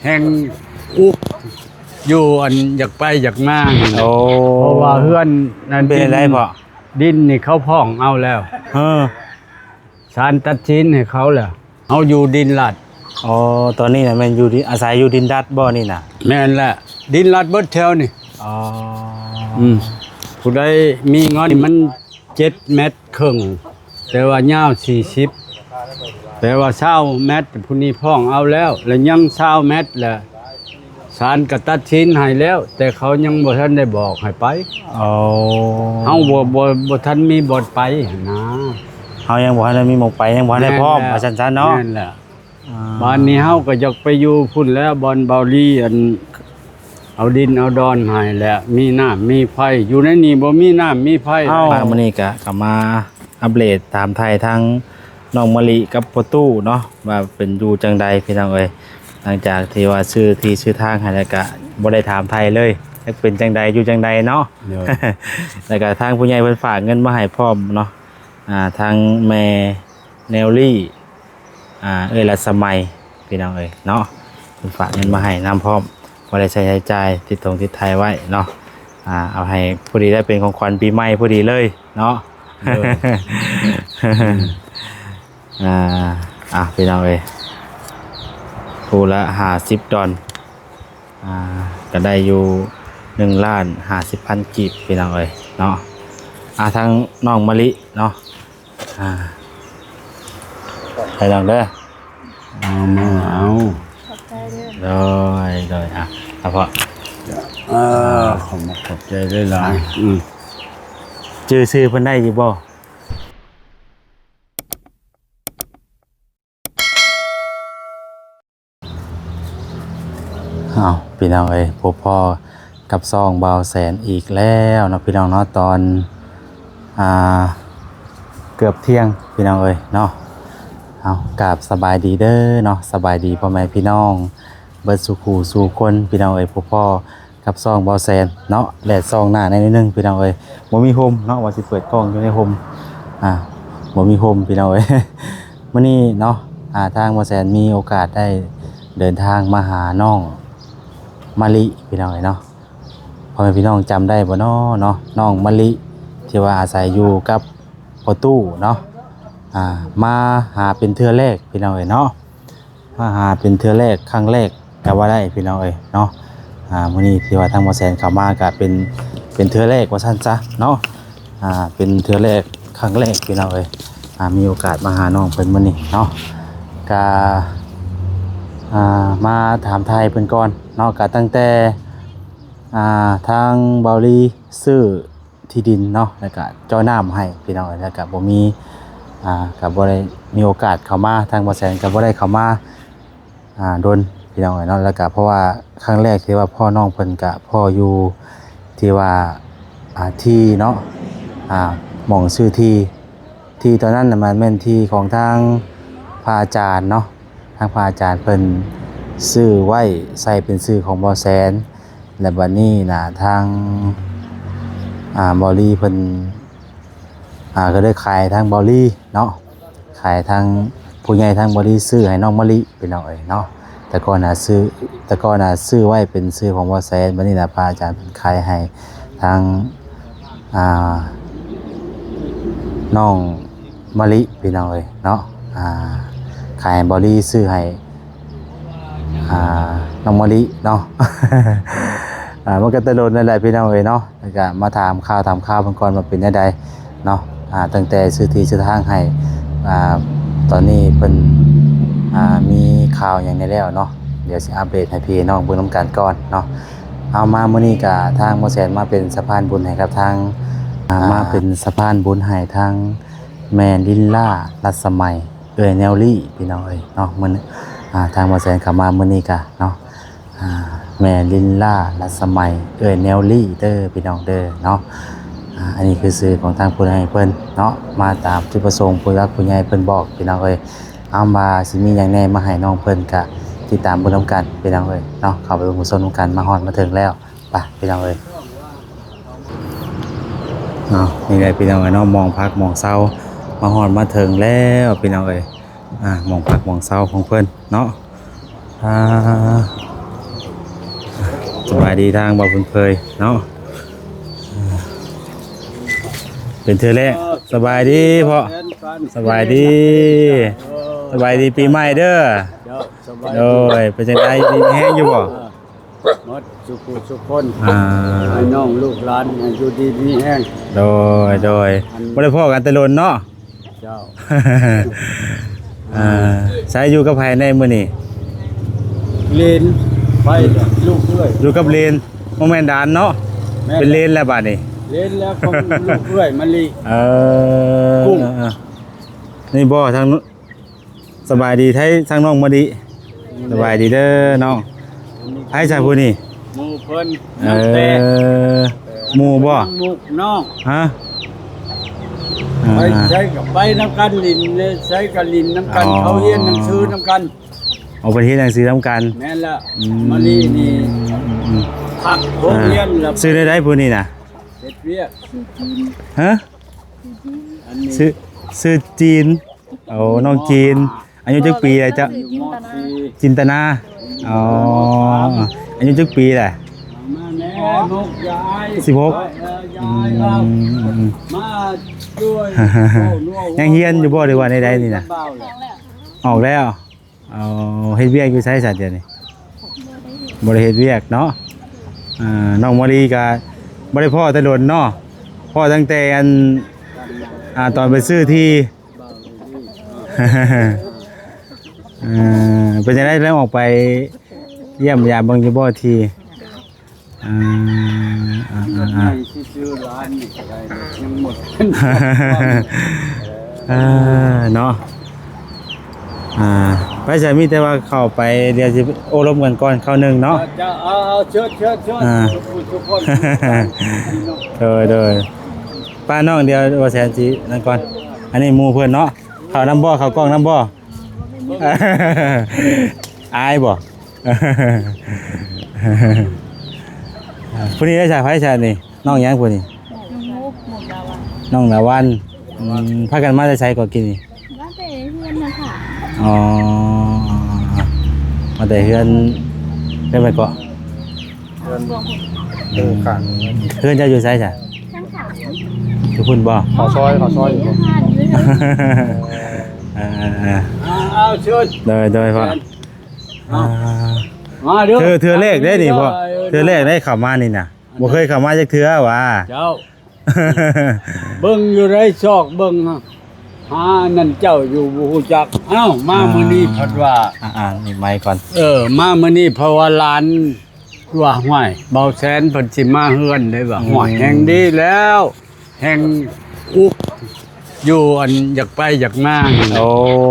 ແຮງອຸກຢູ່ ອັນຢາກໄປຢາກມາ. ໂອ້ ເພາະວ່າເຮືອນນັ້ນ ເປັນໃດພໍ່? ດິນນີ້ເຂົາຟ້ອງເອົາແລ້ວ. ເອີ ສານຕັດສິນໃຫ້ເຂົາແລ້ວ. ເຮົາຢູ່ດິນລັດ. ອໍ ຕອນນີ້ນະແມ່ນຢູ່ດິນ ອາໄສຢູ່ດິນລັດບໍ່ນີ້ນະ? ແມ່ນແຫຼະ ດິນລັດເບິດແຖວນີ້. ອໍ ອືມ ຜູ້ໃດມີເງິນ ມັນເຈັດແມັດເຄິ່ງ ແຕ່ວ່າຍາວສີ່ສິບ ແປວ່າຊາວແມັດ ຜູ້ນີ້ຟ້ອງເອົາແລ້ວ ແລະຍັງຊາວແມັດ ແລະສານກໍຕັດສິນໃຫ້ແລ້ວ ແຕ່ເຂົາຍັງບໍ່ທັນໄດ້ບອກໃຫ້ໄປ. ອໍ ເຮົາບໍ່ ບໍ່ ບໍ່ທັນມີບ່ອນໄປຫັ້ນນາ. ເຮົາຍັງບໍ່ທັນໄດ້ມີໝ່ອງໄປ ຍັງບໍ່ທັນໄດ້ພ້ອມ ແມ່ນແລ້ວ ວ່າຊັ້ນຊະເນາະ. ແມ່ນແລ້ວ. ອ່າ ບາດນີ້ເຮົາກໍຢາກໄປຢູ່ພຸ້ນແລ້ວ ບ່ອນເບົາລີ ອັນ ເອົາດິນເອົາດອນໃຫ້ແລ້ວ ມີນ້ຳມີໄຟ. ຢູ່ໃນນີ້ບໍ່ມີນ້ຳມີໄຟ. ເອົ້າ ມື້ນີ້ກະ ກະມາອັບເດດຖາມໄຖ່ທາງນ້ອງມະລິກັບພໍ່ຕູ້ເນາະ ວ່າເປັນຢູ່ຈັ່ງໃດພີ່ນ້ອງເອີຍ. ຫຼັງຈາກທີ່ວ່າຊື້ທີ່ຊື້ທາງໃຫ້ແລ້ວ ກະບໍ່ໄດ້ຖາມໄຖ່ເລີຍ ຈັກເປັນຈັ່ງໃດ ຢູ່ຈັ່ງໃດເນາະ. ໂດຍ ແລ້ວກະທາງຜູ້ໃຫຍ່ເພິ່ນຝາກເງິນມາໃຫ້ພ້ອມເນາະ. ອ່າ ທາງແມ່ແນວລີ ອ່າ ເອື້ອຍລັດສະໄໝ ພີ່ນ້ອງເອີຍເນາະ ເພິ່ນຝາກເງິນມາໃຫ້ນຳພ້ອມ ພໍໄດ້ໃຊ້ໃຊ້ຈ່າຍ ຕິດຕົງຕິດໄຖ່ໄວ້ເນາະ. ອ່າ ເອົາໃຫ້ພໍດີ ໄດ້ເປັນຂອງຂວັນປີໃໝ່ພໍດີເລີຍເນາະ. ໂດຍ ອ່າ ອ່ະ ພີ່ນ້ອງເອີຍ ຜູ້ລະຫ້າສິບດອນ ອ່າ ກໍໄດ້ຢູ່ໜຶ່ງລ້ານຫ້າສິບພັນກີບ ພີ່ນ້ອງເອີຍເນາະ. ອ່າ ທາງນ້ອງມະລິເນາະ ອ່າ ໃຫ້ນ້ອງເດີ ເອົາມາເອົາ. ຂອບໃຈເດີ. ໂດຍ ໂດຍ ອ່ະ ເອົາພໍ່ ເອີ ຂອບໃຈຫຼາຍໆ. ອືມ ຈື່ຊື່ເພິ່ນໄດ້ຢູ່ບໍ່? ເອົ້າ ພີ່ນ້ອງເອີຍ ພົບພໍ້ກັບຊ່ອງບ່າວແສນອີກແລ້ວເນາະ ພີ່ນ້ອງເນາະ. ຕອນ ອ່າ ເກືອບທ່ຽງ ພີ່ນ້ອງເອີຍເນາະ. ເອົາ ກາບສະບາຍດີເດີເນາະ ສະບາຍດີພໍ່ແມ່ພີ່ນ້ອງເບິດສູ່ຄູ່ສູ່ຄົນ ພີ່ນ້ອງເອີຍ. ພົບພໍ້ ກັບຊ່ອງບ່າວແສນເນາະ ແລະຊ່ອງໜ້າໃນໜຶ່ງ ພີ່ນ້ອງເອີຍ. ບໍ່ມີຮົ່ມເນາະ ວ່າຊິເປີດກ້ອງຢູ່ໃນຮົ່ມ ອ່າ ບໍ່ມີຮົ່ມ ພີ່ນ້ອງເອີຍ. ມື້ນີ້ເນາະ ອ່າ ທາງບ່າວແສນມີໂອກາດໄດ້ເດີນທາງມາຫານ້ອງມະລິ ພີ່ນ້ອງເອີຍເນາະ. ພໍ່ແມ່ພີ່ນ້ອງຈຳໄດ້ບໍ່ເນາະ ເນາະ ນ້ອງມະລິ ທີ່ວ່າອາໄສຢູ່ກັບພໍ່ຕູ້ເນາະ ອ່າ ມາຫາເປັນເທື່ອແລກ ພີ່ນ້ອງເອີຍເນາະ. ມາຫາເປັນເທື່ອແລກ ຄັ້ງແລກກໍວ່າໄດ້ ພີ່ນ້ອງເອີຍເນາະ. ອ່າ ມື້ນີ້ທີ່ວ່າທາງບ່າວແສນເຂົ້າມາກໍເປັນ ເປັນເທື່ອແລກວ່າຊັ້ນຊະເນາະ. ອ່າ ເປັນເທື່ອແລກ ຄັ້ງແລກ ພີ່ນ້ອງເອີຍ. ອ່າ ມີໂອກາດມາຫານ້ອງເພິ່ນມື້ນີ້ເນາະ ກໍ ອ່າ ມາຖາມໄຖ່ເພິ່ນກ່ອນເນາະ. ກໍຕັ້ງແຕ່ ອ່າ ທາງເບົາລີຊື້ ທີ່ດິນເນາະ ແລ້ວກະເຈາະນ້ຳໃຫ້ພີ່ນ້ອງເອີຍ ແລ້ວກະບໍ່ມີ ອ່າ ກະບໍ່ໄດ້ມີໂອກາດເຂົ້າມາ ທາງບ່າວແສນກະບໍ່ໄດ້ເຂົ້າມາ ອ່າ ດົນພີ່ນ້ອງເອີຍເນາະ. ແລ້ວກະເພາະວ່າຄັ້ງແລກທີ່ວ່າພໍ້ນ້ອງເພິ່ນກະພໍ້ຢູ່ທີ່ວ່າ ອ່າ ທີ່ເນາະ ອ່າ ໝ່ອງຊື້ທີ່ ທີ່ຕອນນັ້ນນະ ມັນແມ່ນທີ່ຂອງທາງພະອາຈານເນາະ ທາງພະອາຈານເພິ່ນຊື້ໄວ້ໃຊ້ເປັນຊື່ຂອງບ່າວແສນ ແລະ ບັດນີ້ນະ ທາງ ອ່າ ບ່າວລີເພິ່ນ ອ່າ ກໍເລີຍຂາຍທາງບ່າວລີເນາະ ຂາຍທາງຜູ້ໃຫຍ່ທາງບ່າວລີຊື້ໃຫ້ນ້ອງມະລິ ພີ່ນ້ອງເອີຍເນາະ. ແຕ່ກ່ອນນະຊື້ ແຕ່ກ່ອນນະຊື້ໄວ້ເປັນຊື່ຂອງບ່າວແສນ ບັດນີ້ນະພະອາຈານເພິ່ນຂາຍໃຫ້ທາງ ອ່າ ນ້ອງມະລິ ພີ່ນ້ອງເອີຍເນາະ. ອ່າ ຂາຍໃຫ້ບ່າວລີ ຊື້ໃຫ້ ອ່າ ນ້ອງມະລິເນາະ. ອ່າ ມັນກໍແຕ່ດົນນັ້ນແຫຼະ ພີ່ນ້ອງເອີຍເນາະ. ແລ້ວກະມາຖາມຂ່າວຖາມຄາວເພິ່ນກ່ອນວ່າເປັນແນວໃດເນາະ ອ່າ ຕັ້ງແຕ່ຊື້ທີ່ຊື້ທາງໃຫ້ ອ່າ ຕອນນີ້ເພິ່ນ ອ່າ ມີຂ່າວຫຍັງແດ່ແລ້ວເນາະ ດຽວຊິອັບເດດໃຫ້ພີ່ໃຫ້ນ້ອງເບິ່ງນຳກັນກ່ອນເນາະ. ເອົາ ມາມື້ນີ້ກະທາງໝໍແສນມາເປັນສະພານບຸນໃຫ້ກັບທາງ ອ່າ ມາເປັນສະພານບຸນໃຫ້ທາງແມ່ລິນລາ ລັດສະໄໝ ເອື້ອຍແນວລີ ພີ່ນ້ອງເອີຍເນາະ. ມື້ ອ່າ ທາງໝໍແສນເຂົ້າມາມື້ນີ້ກະເນາະ ອ່າ ແມ່ລິນລາ ລັດສະໄໝ ເອື້ອຍແນວລີເດີ ພີ່ນ້ອງເດີເນາະ. ອ່າ ອັນນີ້ຄືຊື່ຂອງທາງຜູ້ໃຫຍ່ເພິ່ນເນາະ ມາຕາມຈຸດປະສົງຜູ້ຫຼັກຜູ້ໃຫຍ່ເພິ່ນບອກ ພີ່ນ້ອງເອີຍ. ເອົາ ວ່າຊິມີຫຍັງແດ່ມາໃຫ້ນ້ອງເພິ່ນກະຕິດຕາມເບິ່ງນຳກັນ ພີ່ນ້ອງເອີຍເນາະ. ເຂົ້າໄປເບິ່ງໄປຊົມນຳກັນ ມາຮອດມາເຖິງແລ້ວ ໄປ ພີ່ນ້ອງເອີຍ. ເອົາ ນີ້ແຫຼະ ພີ່ນ້ອງເອີຍເນາະ ໝ່ອງພັກໝ່ອງເຊົາ ມາຮອດມາເຖິງແລ້ວ ພີ່ນ້ອງເອີຍ. ອ່າ ໝ່ອງພັກໝ່ອງເຊົາຂອງເພິ່ນເນາະ. ອ່າ ສະບາຍດີທາງບ່າວບຸນເຜີຍເນາະ ເປັນເທື່ອແລກ. ສະບາຍດີພໍ່ ສະບາຍດີ ສະບາຍດີປີໃໝ່ເດີ. ເຈົ້າ ສະບາຍດີ ໂດຍ ເປັນຈັ່ງໃດ ຢູ່ດີມີແຮງຢູ່ບໍ່? ເອີ ໝົດສຸຜູ້ສຸຄົນ ອ່າ ໃຫ້ນ້ອງລູກຫຼານໃຫ້ຢູ່ດີມີແຮງ. ໂດຍ ໂດຍ ອັນ ບໍ່ໄດ້ພໍ້ກັນແຕ່ດົນເນາະ. ເຈົ້າ ອ່າ ໃສຢູ່ກັບໃຜແດ່ມື້ນີ້? ເລນ ໄປ ລູກເອື້ອຍ ຢູ່ກັບເລນ ບໍ່ແມ່ນຫຼານເນາະ. ແມ່ນ ເປັນເລນແລ້ວບາດນີ້ ເລນແລ້ວຂອງລູກເອື້ອຍມະລິ. ເອີ ກຸ້ງ ນີ້ບໍ່ ທາງ ສະບາຍດີໄທ ທາງນ້ອງມະລິ. ສະບາຍດີເດີນ້ອງ. ໃຜຊະຜູ້ນີ້? ໝູ່ເພິ່ນ. ເອີ ໝູ່ບໍ່? ໝູ່ນ້ອງ. ຮະ? ອ່າ ໄປໃສກໍໄປນຳກັນ ຫຼິ້ນໃສກໍຫຼິ້ນນຳກັນ. ອໍ ເຂົາຮຽນໜັງສືນຳກັນ. ອໍ ເພິ່ນຮຽນໜັງສືນຳກັນ. ແມ່ນລະ. ອືມ ມະລິນີ້ ອືມ ພັກໂຮງຮຽນລະ. ຊື່ແນວໃດຜູ້ນີ້ນະ? ເຮັດວຽກ. ຮະ? ອັນນີ້ ຊື່ ຊື່ຈີນ. ໂອ້ ນ້ອງຈີນ ອາຍຸຈັກປີແລ້ວເຈົ້າ? ຈິນຕະນາ. ອໍ ອາຍຸຈັກປີແລ້ວ? ສິບຫົກ. ອືມ ຍັງຮຽນຢູ່ບໍ່ ຫຼືວ່າແນວໃດນີ້ນະ? ອອກແລ້ວ. ເອົາ ເຮັດວຽກຢູ່ໃສຊະດຽວນີ້? ບໍ່ໄດ້ເຮັດວຽກເນາະ. ອ່າ ນ້ອງມາລີກະບໍ່ໄດ້ພໍ້ແຕ່ດົນເນາະ ພໍ້ຕັ້ງແຕ່ອັນ ອ່າ ຕອນໄປຊື້ທີ່. ເອີ ເປັນຈັ່ງໃດ ໄດ້ອອກໄປຢ້ຽມຢາມເບິ່ງຢູ່ບໍ່ທີ່? ອ່າ ອ່າ ອ່າ ອ່າ ໃຫ້ຊື່ໆ ຫຼານນີ້ກໍໄດ້ ຍັງໝົດ. ເອີ ເນາະ. ອ່າ ໄປໃສ ມີແຕ່ວ່າເຂົ້າໄປ ດຽວຊິໂອ້ລົມກັນກ່ອນຄາວໜຶ່ງເນາະ. ເຈົ້າ ເອົາ ເອົາ ເຊີນ ເຊີນ ເຊີນ ອ່າ ທຸກຜູ້ທຸກຄົນ. ໂດຍ ໂດຍ ປ້ານ້ອງ ດຽວບໍ່ແສນຊິນັ້ນກ່ອນ. ອັນນີ້ໝູ່ເພິ່ນເນາະ. ເຂົ້ານຳບໍ່? ເຂົ້າກ້ອງນຳບໍ່? ອາຍບໍ່? ຜູ້ນີ້ໄດ້ສາຍໄຟສາຍນີ້ ນ້ອງຫຍັງຜູ້ນີ້? ນ້ອງມຸກ ມຸກດາວັນ ນ້ອງດາວັນ. ອືມ ພາກັນມາແຕ່ໃສເກາະ ກີ້ນີ້? ມາແຕ່ເຮືອນນະຄະ. ອໍ ມາແຕ່ເຮືອນ ເຮືອນໃຜເກາະ? ເຮືອນ ເຮືອນຂ້າງ. ເຮືອນເຈົ້າຢູ່ໃສຊະ? ຂ້າງໆ ຢູ່ພຸ້ນບໍ່? ເຂົ້າຊອຍ ເຂົ້າຊອຍຢູ່ບໍ່? ເອີ ເອີ ເອີ ເອົາ ເຊີນ. ໂດຍ ໂດຍ ພໍ່. ອ່າ ມາເດີ ເທື່ອ ເທື່ອແລກເດ້ນີ້ພໍ່ ເທື່ອແລກໄດ້ເຂົ້າມານີ້ນະ ບໍ່ເຄີຍເຂົ້າມາຈັກເທື່ອຫວາ. ເຈົ້າ ເບິ່ງຢູ່ໃດ ຊອກເບິ່ງຫານັ້ນເຈົ້າຢູ່ ບໍ່ຮູ້ຈັກ. ອ້າວ ມາມື້ນີ້ພັດວ່າ ອ່າໆ ນີ້ໄມກ່ອນ. ເອີ ມາມື້ນີ້ເພາະວ່າຫຼານວ່າ ຫ້ວຍ ເບົາແສນເພິ່ນຊິມາເຮືອນເດ້ວ່າ. ອືມ ຫ້ວຍ ແຮ່ງດີແລ້ວ ແຮ່ງອຸກຢູ່ ອັນຢາກໄປຢາກມານີ້. ໂອ້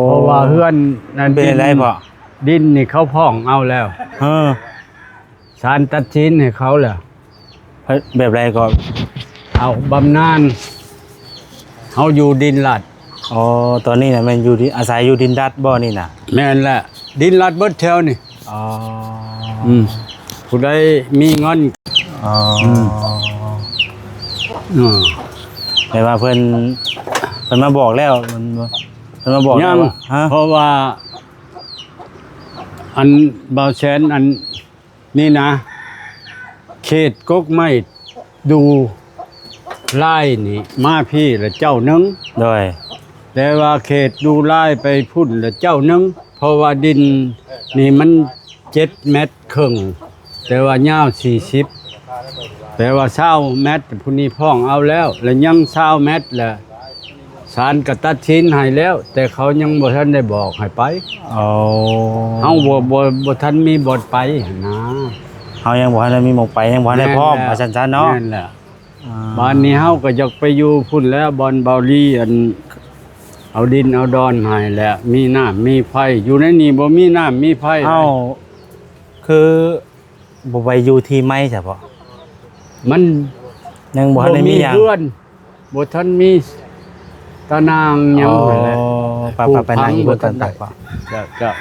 ເພາະວ່າເຮືອນນັ້ນ ເປັນຈັ່ງໃດພໍ່? ດິນນີ້ເຂົາຟ້ອງເອົາແລ້ວ. ເອີ ສານຕັດສິນໃຫ້ເຂົາແລ້ວ. ແບບໃດກໍ? ເອົາບຳນານ ເຮົາຢູ່ດິນລັດ. ອໍ ຕອນນີ້ນະແມ່ນຢູ່ ອາໄສຢູ່ດິນລັດບໍ່ນີ້ນະ? ແມ່ນແຫຼະ ດິນລັດເບິດແຖວນີ້. ອໍ ອືມ ຜູ້ໃດມີເງິນ. ອໍ ອືມ ອືມ ແປວ່າເພິ່ນ ເພິ່ນມາບອກແລ້ວ ເພິ່ນມາບອກແລ້ວ. ຍັງ ເພາະວ່າ ອັນ ບ່າວແສນ ອັນ ນີ້ນະ ເຂດກົກໄມ້ດູລາຍນີ້ມາພີ້ລະເຈົ້າໜຶ່ງ. ໂດຍ ແຕ່ວ່າເຂດດູລາຍໄປພຸ້ນລະເຈົ້າໜຶ່ງ ເພາະວ່າດິນນີ້ມັນເຈັດແມັດເຄິ່ງ ແຕ່ວ່າຍາວສີ່ສິບ ແປວ່າຊາວແມັດ ຜູ້ນີ້ຟ້ອງເອົາແລ້ວ ລະຍັງຊາວແມັດລະ ສານກໍຕັດສິນໃຫ້ແລ້ວ ແຕ່ເຂົາຍັງບໍ່ທັນໄດ້ບອກໃຫ້ໄປ. ອໍ ເຮົາບໍ່ ບໍ່ ບໍ່ທັນມີບ່ອນໄປຫັ້ນນາ ເຮົາຍັງບໍ່ທັນໄດ້ມີໝ່ອງໄປ ຍັງບໍ່ທັນໄດ້ພ້ອມ ວ່າຊັ້ນຊະເນາະ. ແມ່ນແຫຼະ ອ່າ ບາດນີ້ເຮົາກໍຢາກໄປຢູ່ພຸ້ນແຫຼະ ບ່ອນເບົາລີ ອັນ ເອົາດິນເອົາດອນໃຫ້ແຫຼະ ມີນ້ຳມີໄຟ ຢູ່ໃນນີ້ບໍ່ມີນ້ຳມີໄຟ. ເອົ້າ ຄື ບໍ່ໄປຢູ່ທີ່ໃໝ່ຊະເພາະ ມັນຍັງບໍ່ທັນໄດ້ມີຫຍັງ ບໍ່ມີເຮືອນ ບໍ່ທັນມີຕາໜ່າງຫຍັງ. ອໍ ຫັ້ນແຫຼະ ໄປໆໆ ນັ່ງຢູ່ເບິ່ງກັນໄປ. ເຈົ້າ ເຈົ້າ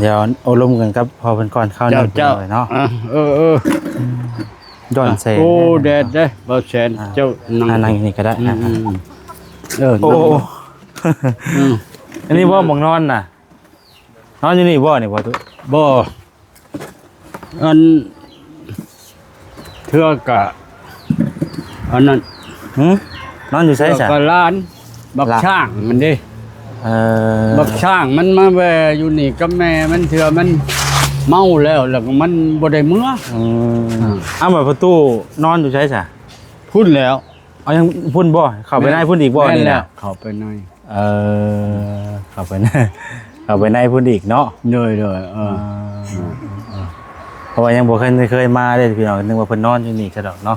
ດຽວໂອ້ລົມກັນກັບພໍ່ເພິ່ນກ່ອນຄາວໜຶ່ງເນາະ. ເອີໆ ອືມ ຍ້ອນແສງ. ໂອ້ ແດດເດ້ ບ່າວແສນ. ອ່າ ເຈົ້ານັ່ງ ອ່າ ນັ່ງຢູ່ນີ້ກໍໄດ້. ອືມ ເອີ ໂອ້ ອັນນີ້ບໍ່ໝ່ອງນອນນະ? ນອນຢູ່ນີ້ບໍ່ນີ້ ພໍ່ຕູ້? ບໍ່ ອັນ ເທື່ອກະອັນນັ້ນ ຫື? ນອນຢູ່ໃສຊະ? ເທື່ອກະຫຼານ ບັກ ລະ ຊ້າງມັນເດ້. ເອີ ບັກຊ້າງມັນມາແວ່ຢູ່ນີ້ກັບແມ່ມັນ ເທື່ອມັນເມົາແລ້ວ ແລ້ວກໍມັນບໍ່ໄດ້ເມືອ. ອືມ ອ່າ ອ້າວ ບັດປະຕູນອນຢູ່ໃສຊະ? ພຸ້ນແລ້ວ. ເອົາ ຍັງພຸ້ນບໍ່? ເຂົ້າໄປໃນພຸ້ນອີກບໍ່ນີ້ນະ? ແມ່ນແລ້ວ ເຂົ້າໄປໃນ. ເອີ ເຂົ້າໄປໃນ ເຂົ້າໄປໃນພຸ້ນອີກເນາະ. ໂດຍໆ ເອີ ອ່າ ເອີ ເອີ ເພາະວ່າຍັງບໍ່ເຄີຍ ເຄີຍມາເດ້ພີ່ນ້ອງ ນຶກວ່າເພິ່ນນອນຢູ່ນີ້ຊະດອກເນາະ.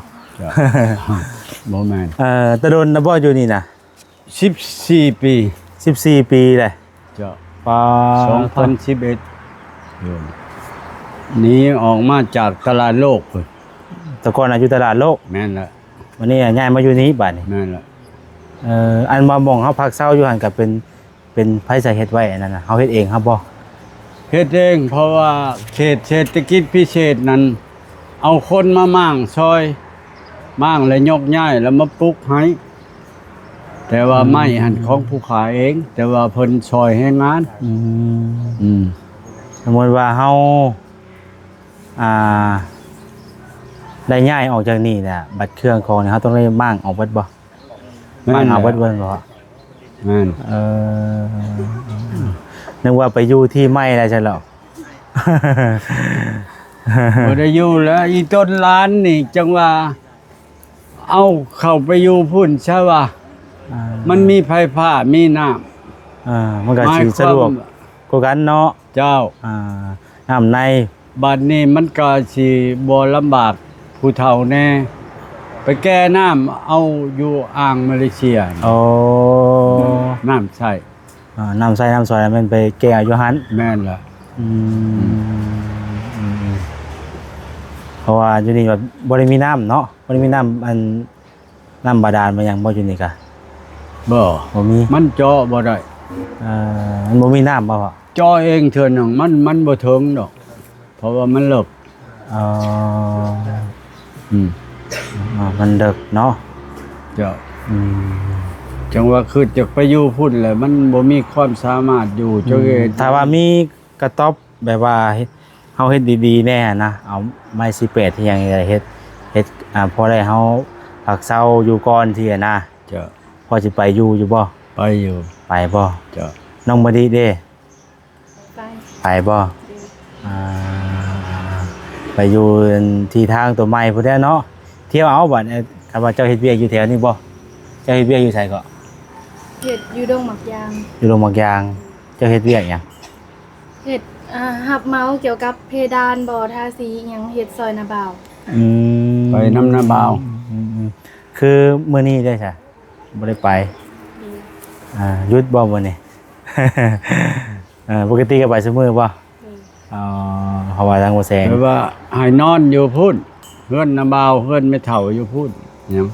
ບໍ່ແມ່ນ. ເອີ ແຕ່ດົນນະບໍ່ຢູ່ນີ້ນະ? ສິບສີ່ປີ. ສິບສີ່ປີແຫຼະ. ເຈົ້າ ປາ ສອງພັນສິບເອັດ ເອີ ໜີອອກມາຈາກຕະຫຼາດໂລກພຸ້ນ. ແຕ່ກ່ອນນະຢູ່ຕະຫຼາດໂລກ. ແມ່ນແລ້ວ. ວັນນີ້ຍ້າຍມາຢູ່ນີ້ບາດນີ້. ແມ່ນແລ້ວ. ເອີ ອັນວ່າໝ່ອງເຮົາພັກເຊົາຢູ່ຫັ້ນກະເປັນ ເປັນໃຜສາເຮັດໄວ້ອັນນັ້ນນະ? ເຮົາເຮັດເອງເຮົາບໍ່? ເຮັດເອງ ເພາະວ່າເຂດເສດຖະກິດພິເສດນັ້ນ ເອົາຄົນມາມ້າງຊ່ອຍ ມ້າງແລ້ວຍົກຍ້າຍ ແລ້ວມາປຸກໃຫ້. ແຕ່ວ່າ ອືມ ໄມ້ຫັ້ນຂອງຜູ້ຂ້າເອງ ແຕ່ວ່າເພິ່ນຊ່ອຍແຮງງານ. ອືມ ອືມ ສົມມຸດວ່າເຮົາ ອ່າ ໄດ້ຍ້າຍອອກຈາກນີ້ແລ້ວ ບັດເຄື່ອງຂອງນີ້ເຮົາຕ້ອງໄດ້ມ້າງອອກເບິດບໍ່? ແມ່ນ ມ້າງເອົາເບິດເບິ່ງເນາະ. ແມ່ນ. ເອີ ນຶກວ່າໄປຢູ່ທີ່ໃໝ່ແລ້ວຊັ້ນເນາະ. ບໍ່ໄດ້ຢູ່ແລ້ວ. ອີຕົນຫຼານນີ້ຈັ່ງວ່າ ເອົາເຂົ້າໄປຢູ່ພຸ້ນຊະວ່າ ອ່າ ມັນມີໄຟຟ້າ ມີນ້ຳ ອ່າ ມັນກໍຊິສະດວກກວ່າກັນເນາະ. ເຈົ້າ ອ່າ ນ້ຳໃນ ບັດນີ້ມັນກໍຊິບໍ່ລຳບາກຜູ້ເຖົ້າແດ່ ໄປແກ່ນ້ຳເອົາຢູ່ອ່າງມາເລເຊຍ. ໂອ້ ນ້ຳໃຊ້ ອ່າ ນ້ຳໃຊ້ນ້ຳສວຍແມ່ນໄປແກ່ເອົາຢູ່ຫັ້ນ. ແມ່ນລະ. ອືມ ອືມ ເພາະວ່າຢູ່ນີ້ແບບບໍ່ໄດ້ມີນ້ຳເນາະ ບໍ່ໄດ້ມີນ້ຳ ອັນ ນ້ຳບາດານມາຫຍັງບໍ່ຢູ່ນີ້ກະ? ບໍ່ ບໍ່ມີ. ມັນເຈາະບໍ່ໄດ້. ເອີ ມັນບໍ່ມີນ້ຳບໍ່ພໍ່? ເຈາະເອງເທື່ອໜຶ່ງ ມັນ ມັນບໍ່ເຖິງດອກ ເພາະວ່າມັນເລິກ. ອໍ ອືມ ອໍ ມັນເລິກເນາະ. ເຈົ້າ. ອືມ ຈັ່ງວ່າຄິດຈະໄປຢູ່ພຸ້ນແຫຼະ ມັນບໍ່ມີຄວາມສາມາດຢູ່. ອືມ ຈັກເຮັດ ຖ້າວ່າມີ ກະຕອບແບບວ່າເຮັດ ເຮົາເຮັດດີໆແດ່ນະ ເອົາໄມ້ສີ່ແປດເຮັດຫຍັງນີ້ແຫຼະ ເຮັດ ເຮັດ ອ່າ ພໍໄດ້ເຮົາພັກເຊົາຢູ່ກ່ອນຊີ້ນະ. ເຈົ້າ. ພໍຊິໄປຢູ່ຢູ່ບໍ່? ໄປຢູ່. ໄປບໍ່? ເຈົ້າ. ນ້ອງມະລິເດ້? ໄປ. ໄປບໍ່? ເອີ ອ່າ ໄປຢູ່ທີ່ທາງຕົວໃໝ່ພຸ້ນແຫຼະເນາະ. ທ່ຽວເອົາບັດ ຄັນວ່າເຈົ້າເຮັດວຽກຢູ່ແຖວນີ້ບໍ່? ເຈົ້າເຮັດວຽກຢູ່ໃສເກາະ? ເຮັດຢູ່ດົງໝາກຢາງ. ຢູ່ດົງໝາກຢາງ. ເຈົ້າເຮັດວຽກຫຍັງ? ເຮັດ ອ່າ ຮັບເໝົາກ່ຽວກັບເພດານບໍ່ ທາສີອີ່ຫຍັງ ເຮັດຊ່ອຍນ້າບ່າວ. ອືມ ໄປນຳນ້າບ່າວ. ອືມໆ ຄືມື້ນີ້ໄດ້ຊະ ບໍ່ໄດ້ໄປ. ອືມ ອ່າ ຢຸດບໍ່ມື້ນີ້? ເອີ ປົກກະຕິກໍໄປຊຸມື້ບໍ່? ອືມ ອໍ ເພາະວ່າທາງບໍ່ແສງ ແບບວ່າໃຫ້ນອນຢູ່ພຸ້ນ ເຮືອນນ້າບ່າວ ເຮືອນແມ່ເຖົ້າຢູ່ພຸ້ນຫຍັງ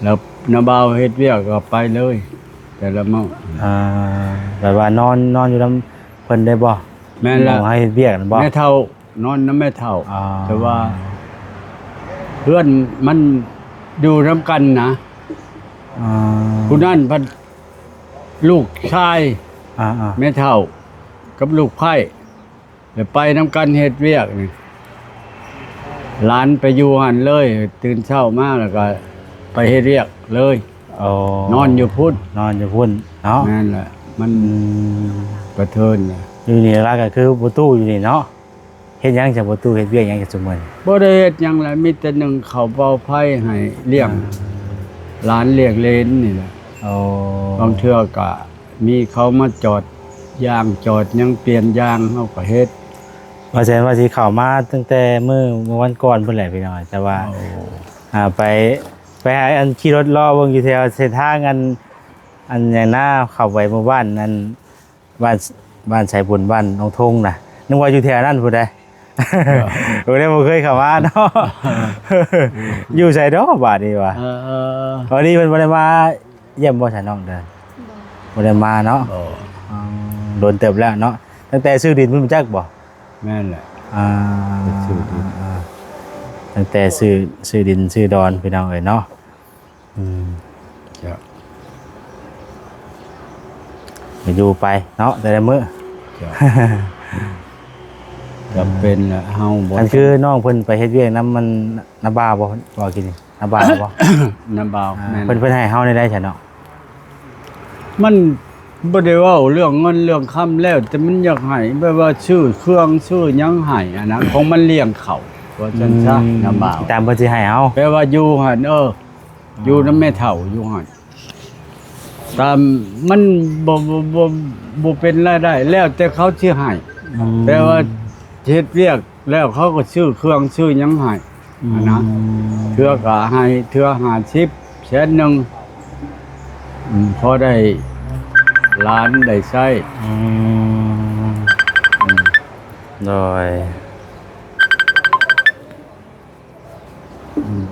ແລ້ວນ້າບ່າວເຮັດວຽກກໍໄປເລີຍແຕ່ລະມື້. ອ່າ ແບບວ່ານອນ ນອນຢູ່ນຳເພິ່ນໄດ້ບໍ່? ແມ່ນລະ. ໃຫ້ເຮັດວຽກນັ້ນບໍ່? ແມ່ເຖົ້າ ນອນນຳແມ່ເຖົ້າ. ອໍ ແຕ່ວ່າເຮືອນມັນຢູ່ນຳກັນນະ. ອໍ ຜູ້ນັ້ນພັດລູກຊາຍ ອ່າໆ ແມ່ເຖົ້າກັບລູກໃພ້ ແລ້ວໄປນຳກັນເຮັດວຽກນີ້ ຫຼານໄປຢູ່ຫັ້ນເລີຍ ຕື່ນເຊົ້າມາແລ້ວກໍໄປເຮັດວຽກເລີຍ. ອໍ ນອນຢູ່ພຸ້ນ ນອນຢູ່ພຸ້ນເນາະ. ແມ່ນແຫຼະ ມັນ ອືມ ປະເທີນ. ຢູ່ນີ້ຫຼັກໆກໍຄືພໍ່ຕູ້ຢູ່ນີ້ເນາະ. ເຮັດຫຍັງຊະພໍ່ຕູ້ ເຮັດວຽກຫຍັງຊະຊຸມື້ນີ້? ບໍ່ໄດ້ເຮັດຫຍັງແຫຼະ ມີແຕ່ໜຶ້ງເຂົ້າເປົ່າໄຟໃຫ້ລ້ຽງ ອ່າ ຫຼານລ້ຽງເລນນີ້ແຫຼະ. ອໍ ບາງເທື່ອກໍ ມີເຂົາມາຈອດຢາງຈອດຫຍັງ ປ່ຽນຢາງ ເຮົາກໍເຮັດ. ວ່າແຊນວ່າຊິເຂົ້າມາຕັ້ງແຕ່ມື້ ມື້ວັນກ່ອນພຸ້ນແຫຼະພີ່ນ້ອງ ແຕ່ວ່າ ໂອ້ ອ່າ ໄປ ໄປຫາອັນຂີ່ລົດເລາະເບິ່ງຢູ່ແຖວເສັ້ນທາງອັນ ອັນຫຍັງນາ ເຂົ້າໄປໝູ່ບ້ານອັນ ບ້ານ ບ້ານໄຊບຸນ ບ້ານໜອງທົ່ງນະ ນຶກວ່າຢູ່ແຖວນັ້ນພຸ້ນໃດ. ເອີ ບໍ່ໄດ້ ບໍ່ເຄີຍເຂົ້າມາເນາະ. ຢູ່ໃສເນາະບາດນີ້ວະ? ເອີ ເອີ ເອີ ພໍດີເພິ່ນບໍ່ໄດ້ມາຢ້ຽມບໍ່ຊະນ້ອງເດີ? ບໍ່ ບໍ່ໄດ້ມາເນາະ. ອໍ ອືມ ດົນເຕີບແລ້ວເນາະ ຕັ້ງແຕ່ຊື້ດິນພຸ້ນຈັກບໍ່? ແມ່ນແຫຼະ. ອ່າ ຊື້ດິນ ອ່າ ຕັ້ງແຕ່ຊື້ ຊື້ດິນຊື້ດອນ ພີ່ນ້ອງເອີຍເນາະ. ອືມ ເຈົ້າ ກໍຢູ່ໄປເນາະ ແຕ່ລະມື້. ເຈົ້າ. ຈຳເປັນແຫຼະ ເຮົາບໍ່ ອັນຄືນ້ອງເພິ່ນໄປເຮັດວຽກນຳມັນນາບ່າວບໍ່ ເວົ້າກິນນີ້ ນາບ່າວບໍ່? ນາບ່າວ ອ່າ ແມ່ນ ເພິ່ນ ເພິ່ນໃຫ້ເຮົາແນວໃດຊັ້ນເນາະ? ມັນບໍ່ໄດ້ເວົ້າເລື່ອງເງິນເລື່ອງຄຳ ແລ້ວແຕ່ມັນຢາກໃຫ້ ແບບວ່າຊື້ເຄື່ອງຊື້ຫຍັງໃຫ້ຫັ້ນນະ ຂອງມັນລ້ຽງເຂົາ ວ່າຊັ້ນຊະ ອືມ ນາບ່າວ ຕາມເພິ່ນຊິໃຫ້ເຮົາ ແປວ່າຢູ່ຫັ້ນ ເອີ ຢູ່ນຳແມ່ເຖົ້າຢູ່ຫັ້ນ ຕາມ ມັນບໍ່ ບໍ່ ບໍ່ ບໍ່ເປັນລາຍໄດ້ ແລ້ວແຕ່ເຂົາຊິໃຫ້ ອືມ ແຕ່ວ່າເຮັດວຽກແລ້ວເຂົາກໍຊື້ເຄື່ອງຊື້ຫຍັງໃຫ້ ອືມ ຫັ້ນນະ ເທື່ອກໍໃຫ້ ເທື່ອຫ້າສິບ ແສນໜຶ່ງ ອືມ ພໍໄດ້ຫຼານໄດ້ໃຊ້ ອືມ ອືມ ໂດຍ ອືມ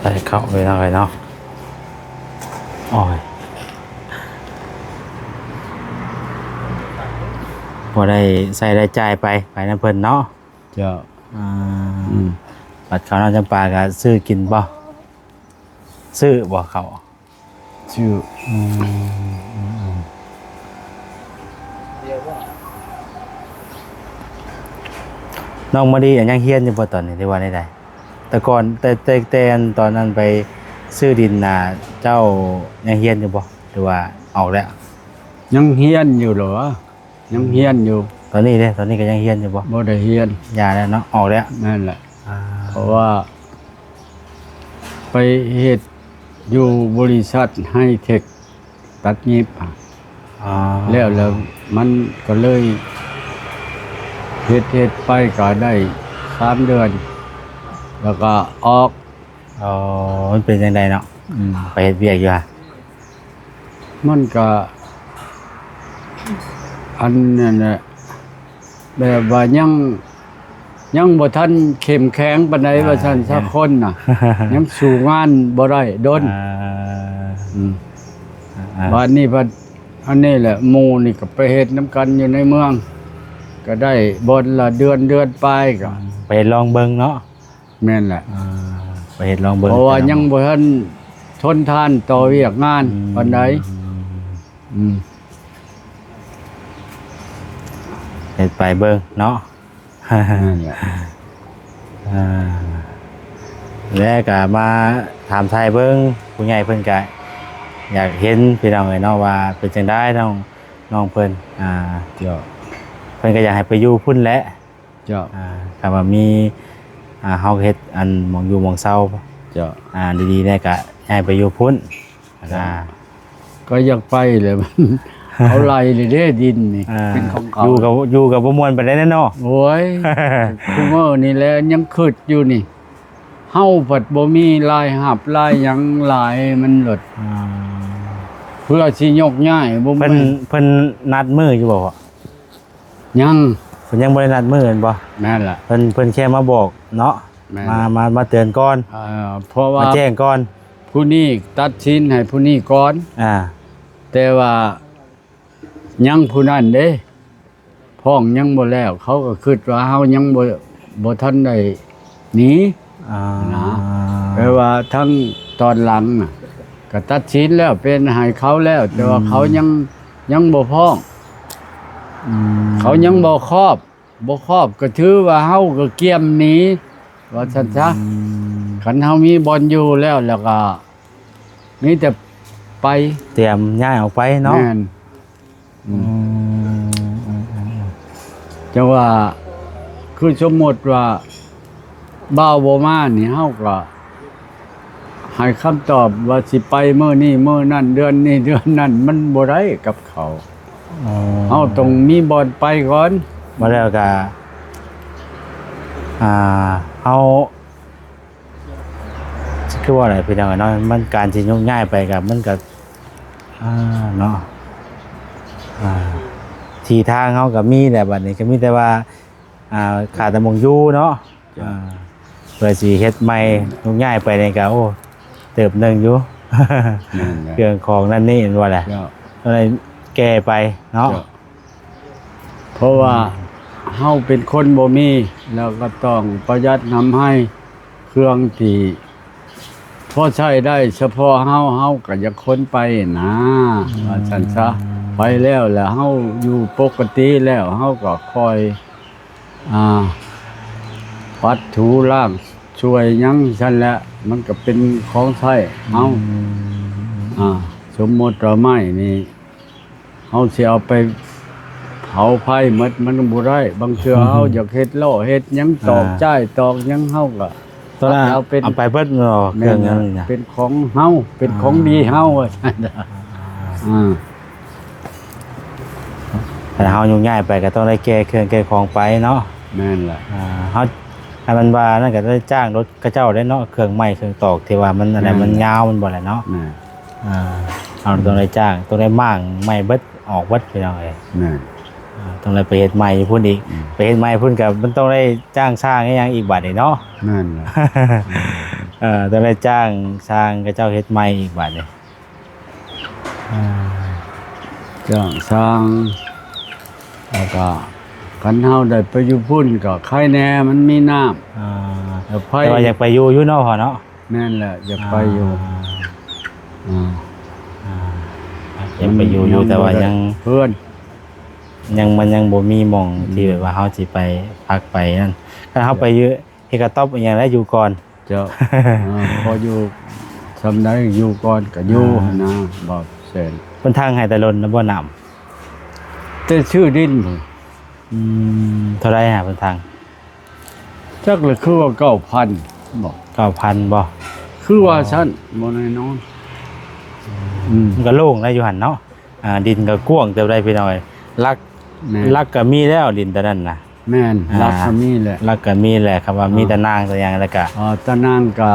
ໄດ້ເຂົ້າໄປເນາະ ໂອ້ຍ ພໍໄດ້ໃຊ້ໄດ້ຈ່າຍໄປ ໄປນຳເພິ່ນເນາະ ເຈົ້າ ອ່າ ອືມ ບັດເຂົ້ານ້ຳຈຳປາກໍຊື້ກິນບໍ່? ຊື້ບໍ່ເຂົ້າ? ຊື້ ອືມ ນ້ອງມະລີຍັງຮຽນຢູ່ບໍ່ຕອນນີ້ ຫຼືວ່າແນວໃດ? ແຕ່ກ່ອນ ແຕ່ ແຕ່ ແຕ່ຕອນນັ້ນໄປຊື້ດິນນະ ເຈົ້າຍັງຮຽນຢູ່ບໍ່ ຫຼືວ່າອອກແລ້ວ? ຍັງຮຽນຢູ່ເດ ຍັງຮຽນຢູ່ ຕອນນີ້ເດ້ ຕອນນີ້ກໍຍັງຮຽນຢູ່ບໍ່? ບໍ່ໄດ້ຮຽນ ຢ່າແລ້ວເນາະ ອອກແລ້ວ ນັ້ນແຫຼະ ອ່າ ເພາະວ່າໄປເຮັດຢູ່ບໍລິສັດໄຮເທັກຕັດຫຍິບ ອ່າ ແລ້ວ ແລ້ວມັນກໍເລີຍເຮັດ ເຮັດໄປກໍໄດ້ສາມເດືອນ ແລ້ວກໍອອກ ອໍ ມັນເປັນຈັ່ງໃດເນາະ? ອືມ ໄປເຮັດວຽກຢູ່ຫະ? ມັນກະ ອັນນັ້ນແຫຼະ ແບບວ່າຍັງ ຍັງບໍ່ທັນເຂັ້ມແຂງປານໃດ ອ່າ ວ່າຊັ້ນຊະ ຍັງ ຄົນນະ ຍັງສູ້ງານບໍ່ໄດ້ດົນ ອ່າ ອືມ ອ່າໆ ບາດນີ້ພັດ ອັນນີ້ແຫຼະ ໝູ່ນີ້ກໍໄປເຮັດນຳກັນຢູ່ໃນເມືອງ ກໍໄດ້ບ່ອນລະເດືອນ ເດືອນປາຍ ກໍ ອືມ ໄປລອງເບິ່ງເນາະ. ແມ່ນແຫຼະ ອ່າ ໄປເຮັດລອງເບິ່ງ ເພາະວ່າຍັງບໍ່ທັນທົນທານຕໍ່ວຽກງານ ອືມ ປານໃດ ອືມ ເຮັດໄປເບິ່ງເນາະ ແມ່ນແຫຼະ ອ່າ ແລະກະມາຖາມໄຖ່ເບິ່ງ ຜູ້ໃຫຍ່ເພິ່ນກະຢາກເຫັນ ພີ່ນ້ອງເອີຍເນາະ ວ່າເປັນຈັ່ງໃດ ນ້ອງ ນ້ອງເພິ່ນ ອ່າ ເຈົ້າ ເພິ່ນກະຢາກໃຫ້ໄປຢູ່ພຸ້ນແຫຼະ ເຈົ້າ ອ່າ ຖ້າວ່າມີ ອ່າ ເຮົາເຮັດອັນໝ່ອງຢູ່ໝ່ອງເຊົາ ເຈົ້າ ອ່າ ດີໆແດ່ ກະໃຫ້ໄປຢູ່ພຸ້ນ ເຈົ້າ ອ່າ ກໍຢາກໄປແຫຼະ ເຂົາໄລ່ເດ້ ດິນນີ້ ອ່າ ເປັນຂອງເຂົາ ຢູ່ກັບ ຢູ່ກັບບໍ່ມ່ວນປານໃດແດ່ເນາະ ໂອ້ຍ ຊຸມື້ນີ້ແຫຼະຍັງຄຶດຢູ່ນີ້ ເຮົາພັດບໍ່ມີລາຍຮັບລາຍຫຍັງຫຼາຍ ມັນເລີດ ອ່າ ເພື່ອຊິຍົກຍ້າຍ ບໍ່ແມ່ນ ເພິ່ນ ເພິ່ນນັດມື້ຢູ່ບໍ່? ຍັງ ເພິ່ນຍັງບໍ່ໄດ້ນັດມື້ແມ່ນບໍ່? ແມ່ນລະ ເພິ່ນ ເພິ່ນແຄ່ມາບອກເນາະ ແມ່ນ ມາ ມາ ມາເຕືອນກ່ອນ ເອີ ເພາະວ່າ ມາແຈ້ງກ່ອນ ຜູ້ນີ້ຕັດສິນໃຫ້ຜູ້ນີ້ກ່ອນ ອ່າ ແຕ່ວ່າຍັງຜູ້ນັ້ນເດ້ ຟ້ອງຍັງບໍ່ແລ້ວ ເຂົາກໍຄິດວ່າເຮົາຍັງບໍ່ ບໍ່ທັນໄດ້ໜີ ອ່າ ນະ ແປວ່າທັງຕອນຫຼັງນະ ກໍຕັດສິນແລ້ວ ເປັນໃຫ້ເຂົາແລ້ວ ແຕ່ວ່າ ອືມ ເຂົາຍັງ ຍັງບໍ່ພ້ອມ ອືມ ເຂົາຍັງບໍ່ຄອບ ບໍ່ຄອບກໍຖືວ່າເຮົາກໍກຽມໜີ ວ່າຊັ້ນຊະ ອືມ ຄັນເຮົາມີບ່ອນຢູ່ແລ້ວ ແລ້ວກໍມີແຕ່ໄປ ຕຽມຍ້າຍອອກໄປເນາະ ແມ່ນ ອືມ ອືມ ອືມ ອືມ ຈັ່ງວ່າ ຄືສົມມຸດວ່າ ບ່າວບໍ່ມານີ້ ເຮົາກໍໃຫ້ຄຳຕອບວ່າຊິໄປມື້ນີ້ມື້ນັ້ນ ເດືອນນີ້ເດືອນນັ້ນ ມັນບໍ່ໄດ້ກັບເຂົາ ອໍ ເຮົາຕ້ອງມີບ່ອນໄປກ່ອນ ບໍ່ແລ້ວກໍ ອ່າ ເຮົາ ຄືວ່າແຫຼະ ພີ່ນ້ອງເອີຍເນາະ ມັນການຊິໂຍກຍ້າຍໄປກໍ ມັນກໍ ອ່າ ເນາະ ອ່າ ທີ່ທາງເຮົາກໍມີແຫຼະ ບັດນີ້ກໍມີແຕ່ວ່າ ອ່າ ຂາດແຕ່ໝ່ອງຢູ່ເນາະ ເຈົ້າ ອ່າ ເພື່ອຊິເຮັດໃໝ່ ໂຍກຍ້າຍໄປນີ້ກໍ ໂອ້ ເຕີບໜຶ່ງຢູ່ ແມ່ນແຫຼະ ເຄື່ອງຂອງນັ້ນນີ້ແມ່ນບໍ່ແຫຼະ ເຈົ້າ ກໍເລີຍແກ່ໄປເນາະ ເຈົ້າ ເພາະວ່າ ອືມ ເຮົາເປັນຄົນບໍ່ມີ ແລ້ວກໍຕ້ອງປະຢັດນຳໃຫ້ ເຄື່ອງທີ່ພໍໃຊ້ໄດ້ສະເພາະເຮົາ ເຮົາກໍຢາກຂົນໄປນະ ອືມ ວ່າຊັ້ນຊະ ໄປແລ້ວ ແລ້ວເຮົາຢູ່ປົກກະຕິແລ້ວ ເຮົາກໍຄ່ອຍ ອ່າ ປັດຖູລ້າງ ຊ່ວຍຫຍັງຊັ້ນແຫຼະ ມັນກໍເປັນຂອງໃຊ້ເຮົາ. ອືມ ອ່າ ສົມມຸດວ່າໄມ້ນີ້ ເຮົາຊິເອົາໄປເຜົາໄຟໝົດ ມັນກໍບໍ່ໄດ້. ບາງເທື່ອເຮົາຢາກເຮັດລໍ້ເຮັດຫຍັງ ຕອກ ອ່າ ຈ້າຍຕອກຫຍັງ ເຮົາກໍ ຕອນນັ້ນເອົາເປັນ ເອົາໄປເບິດເນາະ. ແມ່ນ ເຄື່ອງຫຍັງນີ້ນະ ເປັນຂອງເຮົາ ເປັນຂອງດີເຮົາ ອ່າ ວ່າຊັ້ນ. ອ່າ ຖ້າເຮົາໂຍກຍ້າຍໄປກໍຕ້ອງໄດ້ແກ່ເຄື່ອງແກ່ຂອງໄປເນາະ. ແມ່ນລະ. ອ່າ ເຮົາ ຖ້າແມ່ນວ່ານັ້ນກໍໄດ້ຈ້າງລົດເຂົາເຈົ້າໄດ້ເນາະ ເຄື່ອງໄມ້ເຄື່ອງຕອກທີ່ວ່າມັນອັນໃດ ແມ່ນລະ ມັນຍາວ ແມ່ນບໍ່ລະເນາະ. ແມ່ນ ອ່າ ເຮົາຕ້ອງໄດ້ຈ້າງ ຕ້ອງໄດ້ມ້າງໄມ້ເບິດ ອອກເບິດ ພີ່ນ້ອງເອີຍ. ແມ່ນ ອ່າ ຕ້ອງໄດ້ໄປເຮັດໃໝ່ຢູ່ພຸ້ນອີກ. ອືມ ໄປເຮັດໃໝ່ພຸ້ນກໍມັນຕ້ອງໄດ້ຈ້າງຊ່າງອີ່ຫຍັງອີກບາດນີ້ເນາະ. ແມ່ນລະ. ເອີ ຕ້ອງໄດ້ຈ້າງຊ່າງເຂົາເຈົ້າເຮັດໃໝ່ອີກບາດນີ້. ອ່າ ຈ້າງຊ່າງ ແລ້ວກໍຄັນເຮົາໄດ້ໄປຢູ່ພຸ້ນກໍໄຄແດ່ ມັນມີນ້ຳ. ອ່າ ແລ້ວໄຟ ແຕ່ວ່າຢາກໄປຢູ່ຢູ່ເນາະພໍ່ເນາະ. ແມ່ນແຫຼະ ຢາກໄປຢູ່. ອ່າ ອ່າ ອ່າ ຢາກໄປຢູ່ຢູ່ ມັນ ແຕ່ວ່າຍັງ ເຮືອນ ຍັງ ມັນຍັງບໍ່ມີໝ່ອງ ອືມ ທີ່ແບບວ່າເຮົາຊິໄປພັກໄປນັ້ນ. ຄັນເຮົາໄປຢູ່ເຮັດກະຕ໊ອບອີ່ຫຍັງແລ້ວຢູ່ກ່ອນ. ເຈົ້າ ອ່າ ພໍຢູ່ຊ່ຳໃດຢູ່ກ່ອນກໍຢູ່. ອ່າ ນະ ບໍ່ແສນ ເພິ່ນທັງໃຫ້ແຕ່ດົນນະບໍ່ນ້ຳ ແຕ່ຊື້ດິນພຸ້ນ. ອືມ ເທົ່າໃດຫາເພິ່ນທັງ? ຈັກລະ ຄືວ່າເກົ້າພັນບໍ? ເກົ້າພັນບໍ? ຄືວ່າຊັ້ນ ອໍ ບໍ່ແນ່ນອນ. ອືມ ມັນກໍໂລ່ງໄດ້ຢູ່ຫັ້ນເນາະ. ອ່າ ດິນກໍກວ້າງເຕີບໄດ໋ພີ່ນ້ອງເອີຍ. ຫຼັກ ແມ່ນ ຫຼັກກໍມີແລ້ວດິນຕອນນັ້ນນະ. ແມ່ນ ອ່າ ຫຼັກກໍມີແຫຼະ ຫຼັກກໍມີແຫຼະ. ຄຳວ່າມີ ອ່າ ຕາໜ່າງຕາຫຍັງແລ້ວກະ ອ່າ ຕາໜ່າງກະ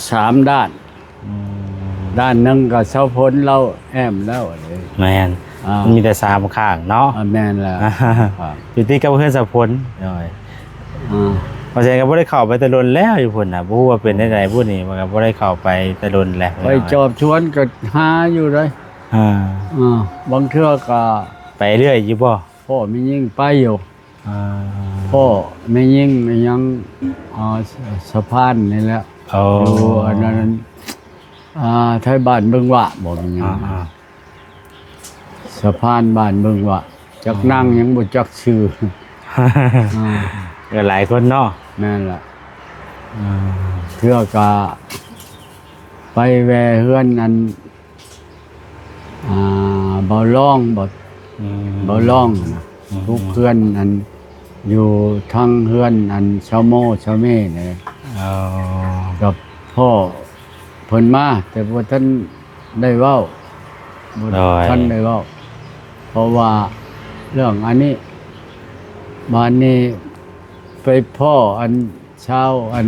ສາມດ້ານ. ອືມ ດ້ານໜຶ່ງກະເສົາຝົນລາວແອ້ມແລ້ວເດ້. ແມ່ນ ອ່າ ມັນມີແຕ່ສາມຂ້າງເນາະ. ອ່າ ແມ່ນແລ້ວ ຢູ່ຕິດກັບເຮືອນເສົາຝົນ. ໂດຍ ອ່າ ເພາະສະນັ້ນກໍບໍ່ໄດ້ເຂົ້າໄປແຕ່ດົນແລ້ວຢູ່ພຸ້ນນະ. ບໍ່ຮູ້ວ່າເປັນແນວໃດບຸນີ້ ມັນກໍບໍ່ໄດ້ເຂົ້າໄປແຕ່ດົນແລ້ວ. ໄປຈອບສວນກໍຫາຢູ່ເດ້. ອ່າ ອ່າ ບາງເທື່ອກໍໄປເລື້ອຍຢູ່ບໍ່? ພໍ່ແມ່ຍິງໄປຢູ່. ອ່າ ພໍ່ແມ່ຍິງອີ່ຫຍັງ ອ່າ ສະ ສະພານນີ້ແຫຼະ. ໂອ້ ຢູ່ອັນນັ້ນ ອ່າ ໄທບ້ານເບິ່ງວະບໍ ແມ່ນຫຍັງ ອ່າ ອ່າ ສະພານບ້ານເບິ່ງວະ. ຈັກ ອ່າ ນາງຫຍັງບໍ່ຈັກຊື່. ອ່າ ກໍຫຼາຍຄົນເນາະ. ແມ່ນລະ. ອ່າ ເທື່ອກະໄປແວ່ເຮືອນອັນ ອ່າ ເບົາລອງ ເບົາ ອືມ ເບົາລອງນະ ອືມ ທຸກເຮືອນອັນຢູ່ທາງເຮືອນອັນຊາວໂມຊາວເມນີ້. ອໍ ກັບພໍ່ເພິ່ນມາ ແຕ່ບໍ່ທັນໄດ້ເວົ້າ ບໍ່ ໂດຍ ທັນໄດ້ເວົ້າ ເພາະວ່າເລື່ອງອັນນີ້. ບາດນີ້ໄປພໍ້ອັນຊາວອັນ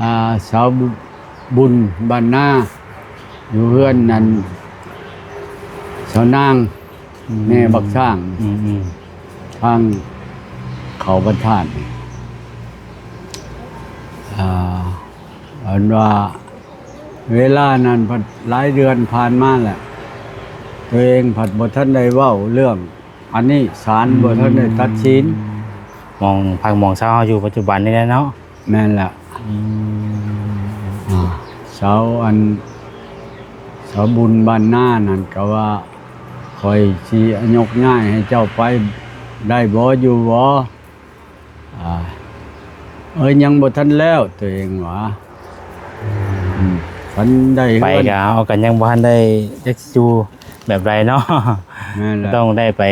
ອ່າ ສາວບຸ ບຸນບ້ານນາ ຢູ່ເຮືອນນັ້ນ ສາວນາງ ອືມ ແມ່ບັກຊ້າງ ອືມໆ ທາງເຂົ້າບັນທາດ. ອ່າ ອັນວ່າເວລານັ້ນພັດຫຼາຍເດືອນຜ່ານມາແລ້ວ ໂຕເອງພັດບໍ່ທັນໄດ້ເວົ້າເລື່ອງ ອັນນີ້ສານ ອືມ ບໍ່ທັນໄດ້ຕັດສິນ. ໝ່ອງພັກໝ່ອງເຊົາເຮົາຢູ່ປັດຈຸບັນນີ້ແຫຼະເນາະ. ແມ່ນລະ. ອືມ ອ່າ ເຊົາອັນ ເຊົາບຸນບ້ານນານັ້ນກໍວ່າ ຂ້ອຍຊິຍົກຍ້າຍໃຫ້ເຈົ້າໄປໄດ້ບໍ່ ຢູ່ບໍ່? ອ່າ ເອີຍ ຍັງບໍ່ທັນແລ້ວ ໂຕເອງຫວາ. ອືມ ຄັນໄດ້ເຮືອນ ໄປກະເຮົາກະຍັງບໍ່ທັນໄດ້ຈັກຊິຢູ່ແບບໃດເນາະ. ແມ່ນແຫຼະ ຕ້ອງໄດ້ໄປ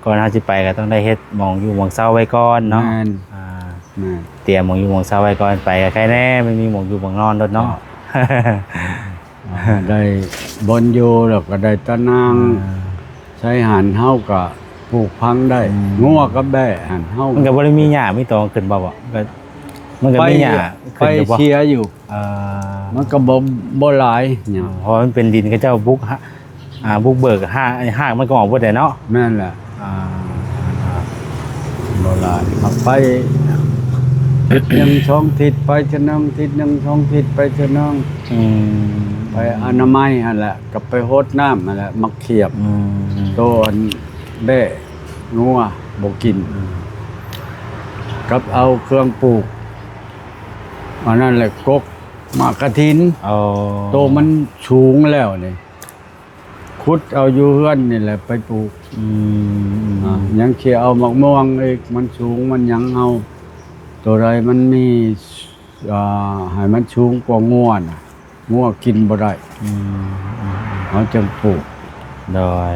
ກ່ອນເຮົາຊິໄປກໍຕ້ອງໄດ້ເຮັດໝ່ອງຢູ່ໝ່ອງເຊົາໄວ້ກ່ອນເນາະ. ແມ່ນ ອ່າ ແມ່ນ ຕຽມໝ່ອງຢູ່ໝ່ອງເຊົາໄວ້ກ່ອນ. ໄປກໍໄຄແດ່ ມັນມີໝ່ອງຢູ່ໝ່ອງນອນໂລດເນາະ. ເຈົ້າ ອ່າ ໄດ້ບ່ອນຢູ່ ແລ້ວກໍໄດ້ຕາໜ່າງ ອ່າ ໃສ່ຫັ້ນ ເຮົາກໍປູກຝັງໄດ້. ອືມ ງົວກັບແບ້ຫັ້ນ ເຮົາ ມັນກໍບໍ່ໄດ້ມີຫຍ້າມີຕອງຂຶ້ນບໍ່? ບໍ່ ມັນກໍ ມັນກໍມີຫຍ້າຂຶ້ນຢູ່ບໍ່? ໄປເສຍຢູ່. ເອີ ມັນກໍບໍ່ ບໍ່ຫຼາຍຫຍັງ ເພາະມັນເປັນດິນເຂົາເຈົ້າບຸກ ອ່າ ບຸກເບີກ ຮາກ ຮາກມັນກໍອອກເບິດແຫຼະເນາະ. ແມ່ນແຫຼະ. ອ່າ ບໍ່ຫຼາຍ ຫາກໄປທິດໜຶ່ງສອງທິດໄປເທື່ອໜຶ່ງ ທິດໜຶ່ງສອງທິດໄປເທື່ອໜຶ່ງ. ອືມ ໄປອະນາໄມຫັ້ນແຫຼະ ກັບໄປຫົດນ້ຳຫັ້ນແຫຼະ ໝາກຂຽບ. ອືມ ໂຕອັນແບ້ງົວບໍ່ກິນ. ອືມ ກັບເອົາເຄື່ອງປູກ ອັນນັ້ນແຫຼະ ກົກໝາກກະຖິນ. ອໍ ໂຕມັນສູງແລ້ວນີ້ ໂຄ ຂຸດເອົາຢູ່ເຮືອນນີ້ແຫຼະໄປປູກ. ອືມ ອືມ ອືມ ອາ ຍັງຊິເອົາໝາກມ່ວງອີກ ມັນສູງມັນຫຍັງ ເຮົາ ໂຕໃດມັນມີ ອ່າ ໃຫ້ມັນສູງກວ່າງົວນະ ງົວກິນບໍ່ໄດ້. ອືມ ອືມ ອືມ ເຮົາຈຶ່ງປູກ. ໂດຍ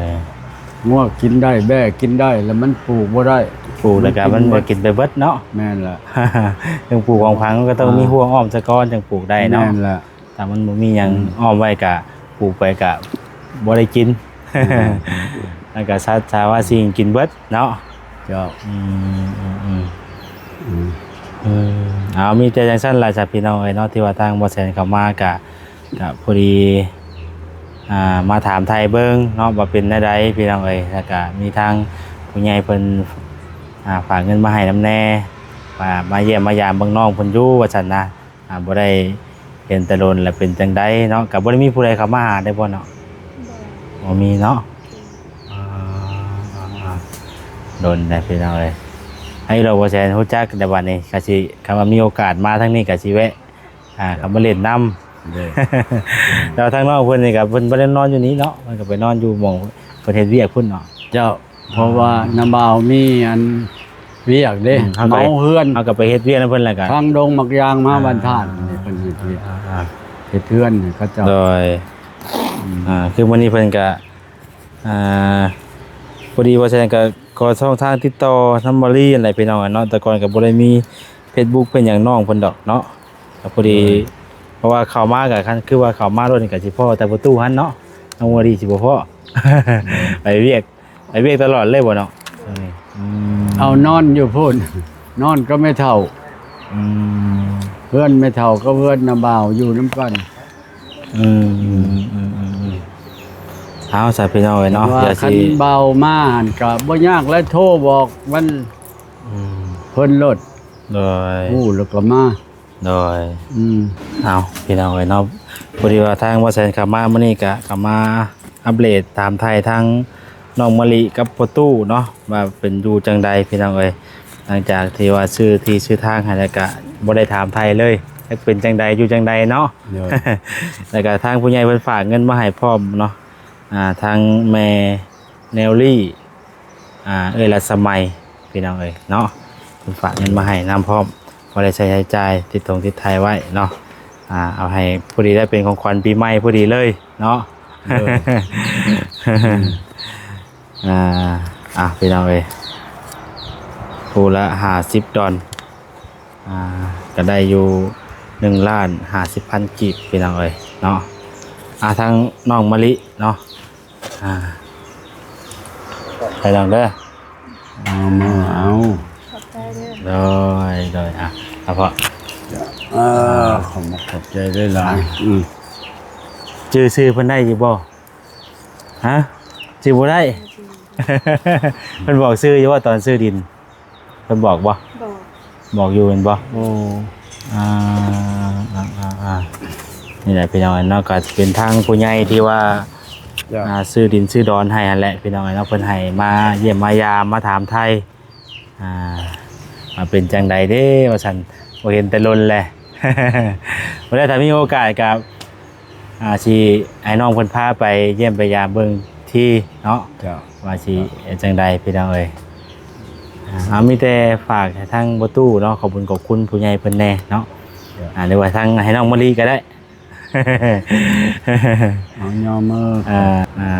ງົວກິນໄດ້ ແບ້ກິນໄດ້ ແລ້ວມັນປູກບໍ່ໄດ້ ປູກແລ້ວກໍມັນ ມັນກິນໄປເບິດເນາະ. ແມ່ນລະ ຈັ່ງປູກຂອງຝັງກໍຕ້ອງມີ ອ່າ ຮົ້ວອ້ອມສະກ່ອນ ຈັ່ງປູກໄດ້ເນາະ. ແມ່ນລະ ຖ້າມັນບໍ່ມີຫຍັງ ອືມ ອ້ອມໄວ້ກະ ປູກໄປກະບໍ່ໄດ້ກິນ. ອືມ ແລ້ວກະສັດສາວາສິ່ງກິນເບິດເນາະ. ເຈົ້າ ອືມ ອືມ ອືມ ອືມ ເອົາ ມີແຕ່ຈັ່ງຊັ້ນລະຊະພີ່ນ້ອງເອີຍເນາະ ທີ່ວ່າທາງບໍ່ແສນເຂົ້າມາກະ ກະພໍດີ ອ່າ ມາຖາມໄຖ່ເບິ່ງເນາະ ວ່າເປັນແນວໃດພີ່ນ້ອງເອີຍ. ແລ້ວກະມີທາງຜູ້ໃຫຍ່ເພິ່ນ ອ່າ ຝາກເງິນມາໃຫ້ນຳແດ່ ວ່າມາຢ້ຽມມາຢາມເບິ່ງນ້ອງເພິ່ນຢູ່ວ່າຊັ້ນນະ. ອ່າ ບໍ່ໄດ້ເຫັນແຕ່ດົນ ແລ້ວເປັນຈັ່ງໃດເນາະ? ກໍບໍ່ໄດ້ມີຜູ້ໃດເຂົ້າມາຫາໄດ້ບໍ່ເນາະ? ບໍ່ ບໍ່ມີເນາະ? ອ່າ ດົນແລ້ວພີ່ນ້ອງເອີຍ. ໃຫ້ລາວບໍ່ແສນຮູ້ຈັກແລ້ວ ບັດນີ້ກໍຊິ ຄັນວ່າມີໂອກາດມາທາງນີ້ກໍຊິແວະ ອ່າ ເຂົ້າມາຫຼິ້ນນຳ. ໂດຍ ແລ້ວທາງນ້ອງເພິ່ນນີ້ກໍ ເພິ່ນບໍ່ໄດ້ນອນຢູ່ນີ້ເນາະ? ເພິ່ນກໍໄປນອນຢູ່ໝ່ອງເພິ່ນເຮັດວຽກພຸ້ນເນາະ? ເຈົ້າ. ເພາະວ່ານ້າບ່າວມີອັນວຽກເດ້ ອືມ ເຮົາກໍ ເໝົາເຮືອນ ເຮົາກໍໄປເຮັດວຽກນຳເພິ່ນແລ້ວກໍ ທາງດົງໝາກຢາງມາ ອ່າ ບ້ານທາດນີ້ ເພິ່ນເຮັດວຽກ ອ່າ ເຮັດເຮືອນໃຫ້ເຂົາເຈົ້າ. ໂດຍ ອືມ ອ່າ ຄືມື້ນີ້ເພິ່ນກໍ ອ່າ ພໍດີວ່າຊັ້ນກໍຂໍຊ່ອງທາງຕິດຕໍ່ນຳມາລີຫັ້ນແຫຼະພີ່ນ້ອງເນາະ. ແຕ່ກ່ອນກໍບໍ່ໄດ້ມີເຟສບຸກເປັນຫຍັງນ້ອງເພິ່ນດອກເນາະ ກໍພໍດີ ໂດຍ ເພາະວ່າເຂົ້າມາກໍ ຄັນຄືວ່າເຂົ້າມາໂລດນີ້ກໍຊິພໍ້ແຕ່ປະຕູຫັ້ນເນາະ ນ້ອງມາລີຊິບໍ່ພໍ້ ໂດຍ ໄປວຽກ ໄປວຽກຕະຫຼອດເລີຍບໍ່ເນາະ? ອືມ ເອົານອນຢູ່ພຸ້ນ ນອນກັບແມ່ເຖົ້າ. ອືມ ເຮືອນແມ່ເຖົ້າກັບເຮືອນນ້າບ່າວຢູ່ນຳກັນ. ອືມ ອືມ ອືມ ອືມ ອືມ ເອົາຊະພີ່ນ້ອງເອີຍເນາະ ວ່າ ດຽວຊິ ຄັນບ່າວມາຫັ້ນກະບໍ່ຍາກແຫຼະ ໂທບອກມັນ ອືມ ເພິ່ນໂລດ. ໂດຍ ຮູ້ແລ້ວກໍມາ. ໂດຍ ອືມ ເອົາ ພີ່ນ້ອງເອີຍເນາະ ພໍດີວ່າທາງບໍ່ແສນເຂົ້າມາມື້ນີ້ກະ ເຂົ້າມາອັບເດດຖາມໄຖ່ທາງນ້ອງມະລິກັບພໍ່ຕູ້ເນາະ ວ່າເປັນຢູ່ຈັ່ງໃດພີ່ນ້ອງເອີຍ. ຫຼັງຈາກທີ່ວ່າຊື້ທີ່ຊື້ທາງໃຫ້ແລ້ວກະບໍ່ໄດ້ຖາມໄຖ່ເລີຍ ຈັກເປັນຈັ່ງໃດຢູ່ຈັ່ງໃດເນາະ. ໂດຍ ແລ້ວກະທາງຜູ້ໃຫຍ່ເພິ່ນຝາກເງິນມາໃຫ້ພ້ອມເນາະ ອ່າ ທາງແມ່ແນວລີ ອ່າ ເອື້ອຍລັດສະໄໝ ພີ່ນ້ອງເອີຍເນາະ ເພິ່ນຝາກເງິນມາໃຫ້ນຳພ້ອມ ພໍໄດ້ໃຊ້ໃຊ້ຈ່າຍ ຕິດຖົງຕິດໄຖ່ໄວ້ເນາະ ອ່າ ເອົາໃຫ້ພໍດີໄດ້ເປັນຂອງຂວັນປີໃໝ່ພໍດີເລີຍເນາະ. ໂດຍ ອ່າ ອ່ະ ພີ່ນ້ອງເອີຍ ຜູ້ລະຫ້າສິບດອນ ອ່າ ກໍໄດ້ຢູ່ໜຶ່ງລ້ານຫ້າສິບພັນກີບ ພີ່ນ້ອງເອີຍເນາະ. ອ່າ ທາງນ້ອງມະລິເນາະ ອ່າ ໄປນຳເດີ ເອົາມາເອົາ ຂອບໃຈເດີ ໂດຍ ໂດຍ ອ່ະ ເອົາເພາະ ເອີ ຂອບໃຈຫຼາຍໆ. ອືມ ຈື່ຊື່ເພິ່ນໄດ້ຢູ່ບໍ່? ຮະ? ຈື່ບໍ່ໄດ້? ບໍ່ຈື່ ເພິ່ນບອກຊື່ຢູ່ບໍ່ຕອນຊື້ດິນ? ເພິ່ນບອກບໍ່? ບອກ ບອກຢູ່ແມ່ນບໍ່? ໂອ້ ອ່າ ອ່າ ອ່າ ນີ້ແຫຼະພີ່ນ້ອງເນາະ ກໍເປັນທາງຜູ້ໃຫຍ່ທີ່ວ່າ ອ່າ ຊື້ດິນຊື້ດອນໃຫ້ຫັ້ນແຫຼະພີ່ນ້ອງເນາະ ເພິ່ນໃຫ້ມາຢ້ຽມມາຢາມມາຖາມໄຖ່ ອ່າ ວ່າເປັນຈັ່ງໃດເດ້ວ່າຊັ້ນ ບໍ່ເຫັນແຕ່ດົນແຫຼະ. ບໍ່ໄດ້ ຖ້າມີໂອກາດກໍ ອ່າ ຊິໃຫ້ນ້ອງເພິ່ນພາໄປຢ້ຽມໄປຢາມເບິ່ງທີ່ເນາະ ເຈົ້າ ວ່າຊິເຮັດຈັ່ງໃດພີ່ນ້ອງເອີຍ. ອ່າ ເອົາ ມີແຕ່ຝາກໃຫ້ທາງບໍ່ຕູ້ເນາະ ຂອບບຸນຂອບຄຸນຜູ້ໃຫຍ່ເພິ່ນແດ່ເນາະ ເຈົ້າ ອ່າ ຫຼືວ່າທາງໃຫ້ນ້ອງມະລິກໍໄດ້ ເອົາ ຍໍມື ອ່າ ອ່າ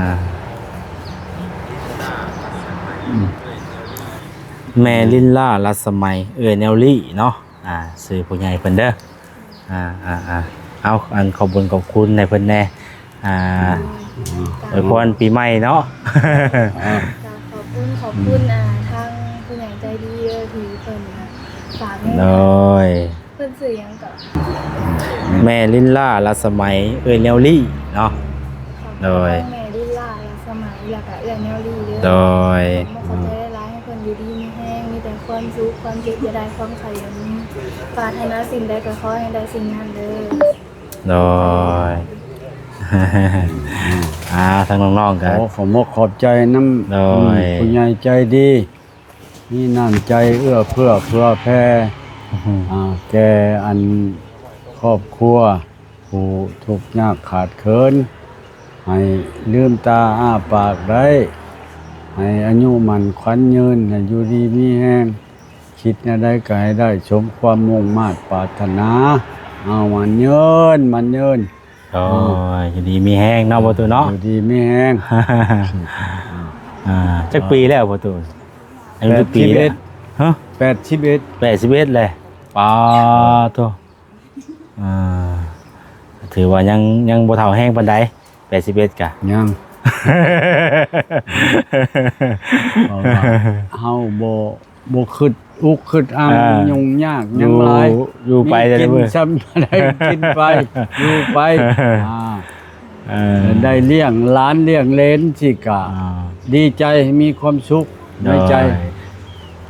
ອືມ ແມ່ລິນລາ ລັດສະໄໝ ເອື້ອຍແນວລີເນາະ. ອ່າ ຊື່ຜູ້ໃຫຍ່ເພິ່ນເດີ ອ່າ ອ່າ ອ່າ ເອົາ ອັນ ຂອບບຸນຂອບຄຸນໃຫ້ເພິ່ນແດ່ ອ່າ ໂດຍ ອວຍພອນປີໃໝ່ເນາະ ອ່າ ກໍຂອບຄຸນ ຂອບຄຸນ ອ່າ ທາງຜູ້ໃຫຍ່ໃຈດີເດີ ທີ່ເພິ່ນຝາກເງິນ ໂດຍ ເພິ່ນຊື່ຫຍັງເກາະ? ແມ່ລິນລາ ລັດສະໄໝ ເອື້ອຍແນວລີເນາະ ໂດຍ ແມ່ລິນລາ ລັດສະໄໝ ແລ້ວກະເອື້ອຍແນວລີເດີ ໂດຍ ຂອບໃຈຫຼາຍໆ ໃຫ້ເພິ່ນຢູ່ດີມີແຮງ ມີແຕ່ຄວາມສຸກ ຄວາມເຈັບຢ່າໄດ້ ຄວາມໄຂ້ຢ່າມີ ປາດຖະໜາສິ່ງໃດກໍຂໍໃຫ້ໄດ້ສິ່ງນັ້ນເດີ ໂດຍ ອ່າ ທາງນ້ອງໆກໍ ຂໍຂອບມົກຂອບໃຈນຳ ໂດຍ ອືມ ຜູ້ໃຫຍ່ໃຈດີ ມີນ້ຳໃຈເອື້ອເຟື້ອເຜື່ອແຜ່ ອືຮຶ ອ່າ ແກ່ອັນຄອບຄົວຜູ້ທຸກຍາກຂາດເຂີນ ໃຫ້ລືມຕາອ້າປາກໄດ້ ໃຫ້ອາຍຸໝັ້ນຂວັນຍືນ ໃຫ້ຢູ່ດີມີແຮງ ຄິດແນວໃດກໍໃຫ້ໄດ້ສົມຄວາມມຸ່ງມາດປາດຖະໜາ. ເອົາ ໝັ້ນຍືນ ໝັ້ນຍືນ. ໂອ້ຍ ຢູ່ດີມີແຮງເນາະ ພໍ່ຕູ້ເນາະ. ຢູ່ດີມີແຮງ. ອ່າ ຈັກປີແລ້ວພໍ່ຕູ້? ອາຍຸຈັກປີແລ້ວ? ຮະ? ແປດສິບເອັດ ແປດສິບເອັດແຫຼະ. ປາໂທ. ອ່າ ຖືວ່າຍັງ ຍັງບໍ່ເຖົ້າແຮງປານໃດ ແປດສິບເອັດກະຍັງ. ເພາະວ່າເຮົາບໍ່ ບໍ່ຄິດອຸກຄິດອັ່ງ ອ່າ ຫຍຸ້ງຍາກຫຍັງຫຼາຍ ຢູ່ ຢູ່ໄປແຕ່ລະມື້ ມີກິນຊ່ຳໃດກິນໄປ ຢູ່ໄປ. ອ່າ ເອີ ໄດ້ລ້ຽງຫຼານລ້ຽງເຫຼນຊິກະ ອ່າ ດີໃຈ ມີຄວາມສຸກໃນໃຈ. ໂດຍ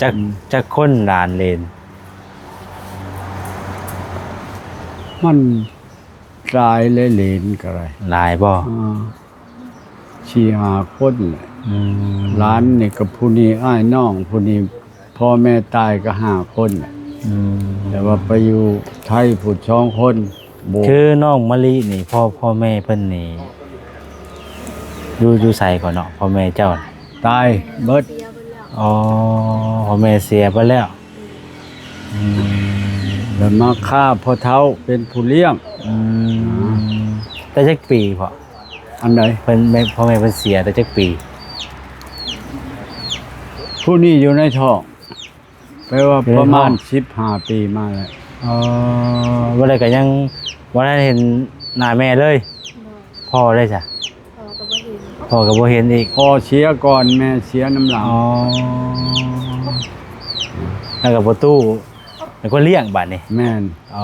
ຈັກ ອືມ ຈັກຄົນຫຼານເຫຼນ? ມັນຫຼາຍເລີຍ ເຫຼນກໍໄດ້. ຫຼາຍບໍ່? ອ່າ ສີ່ຫ້າຄົນແຫຼະ. ອືມ ຫຼານນີ້ກໍຜູ້ນີ້ອ້າຍນ້ອງ ຜູ້ນີ້ພໍ່ແມ່ຕາຍກໍຫ້າຄົນແຫຼະ. ອືມ ແຕ່ວ່າໄປຢູ່ໄທພຸ້ນສອງຄົນ. ຄືນ້ອງມະລິນີ້ ພໍ່ ພໍ່ແມ່ເພິ່ນນີ້ຢູ່ ຢູ່ໃສກ່ອນເນາະ ພໍ່ແມ່ເຈົ້າ? ຕາຍເບິດ. ອໍ ພໍ່ແມ່ເສຍໄປແລ້ວ. ອືມ ແລ້ວມາຄາພໍ່ເຖົ້າເປັນຜູ້ລ້ຽງ. ອືມ ແຕ່ຈັກປີພໍ່? ອັນໃດ? ເພິ່ນ ແມ່ ພໍ່ແມ່ເພິ່ນເສຍແຕ່ຈັກປີ? ຜູ້ນີ້ຢູ່ໃນທ້ອງ ແປວ່າ ຢູ່ໃນທ້ອງ ປະມານສິບຫ້າປີມາແລ້ວ. ອໍ ບໍ່ໄດ້ກໍຍັງບໍ່ໄດ້ເຫັນໜ້າແມ່ເລີຍ. ບໍ່. ພໍ່ເດ້ຊະ? ພໍ່ກໍບໍ່ເຫັນ ພໍ່ກໍບໍ່ເຫັນອີກ. ພໍ່ເສຍກ່ອນ ແມ່ເສຍນຳຫຼັງ. ອໍ ແລ້ວກໍພໍ່ຕູ້ເປັນຄົນລ້ຽງບາດນີ້. ແມ່ນ. ອໍ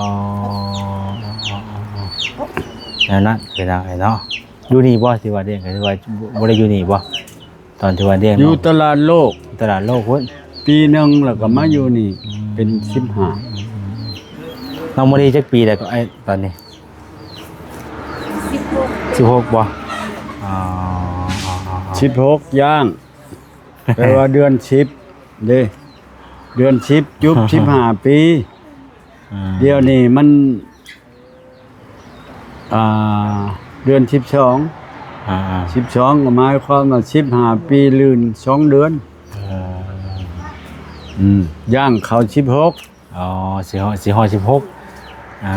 ແນວນັ້ນເປັນຫຍັງເນາະ. ຢູ່ນີ້ບໍ່ ທີ່ວ່າລ້ຽງ ກໍຄືວ່າບໍ່ໄດ້ຢູ່ນີ້ບໍ່? ຕອນທີ່ວ່າລ້ຽງ ຢູ່ຕະຫຼາດໂລກ. ຕະຫຼາດໂລກພຸ້ນ. ປີໜຶ່ງແລ້ວກໍມາຢູ່ນີ້ ອືມ ເປັນສິບຫ້າ. ອືມ ນ້ອງມະລິຈັກປີແລ້ວກໍ ໄອ້ ຕອນນີ້? ສິບຫົກ ສິບຫົກບໍ່? ອໍ ສິບຫົກຍ່າງ ແປວ່າເດືອນສິບເດ້ ເດືອນສິບຈຸບສິບຫ້າປີ. ອ່າ ດຽວນີ້ມັນ ອ່າ ເດືອນສິບສອງ. ອ່າໆ ສິບສອງກໍໝາຍຄວາມວ່າສິບຫ້າປີລື່ນສອງເດືອນ. ເອີ ອືມ ຍ່າງເຂົ້າສິບຫົກ. ອໍ ຊິຮອດ ຊິຮອດສິບຫົກ. ອ່າ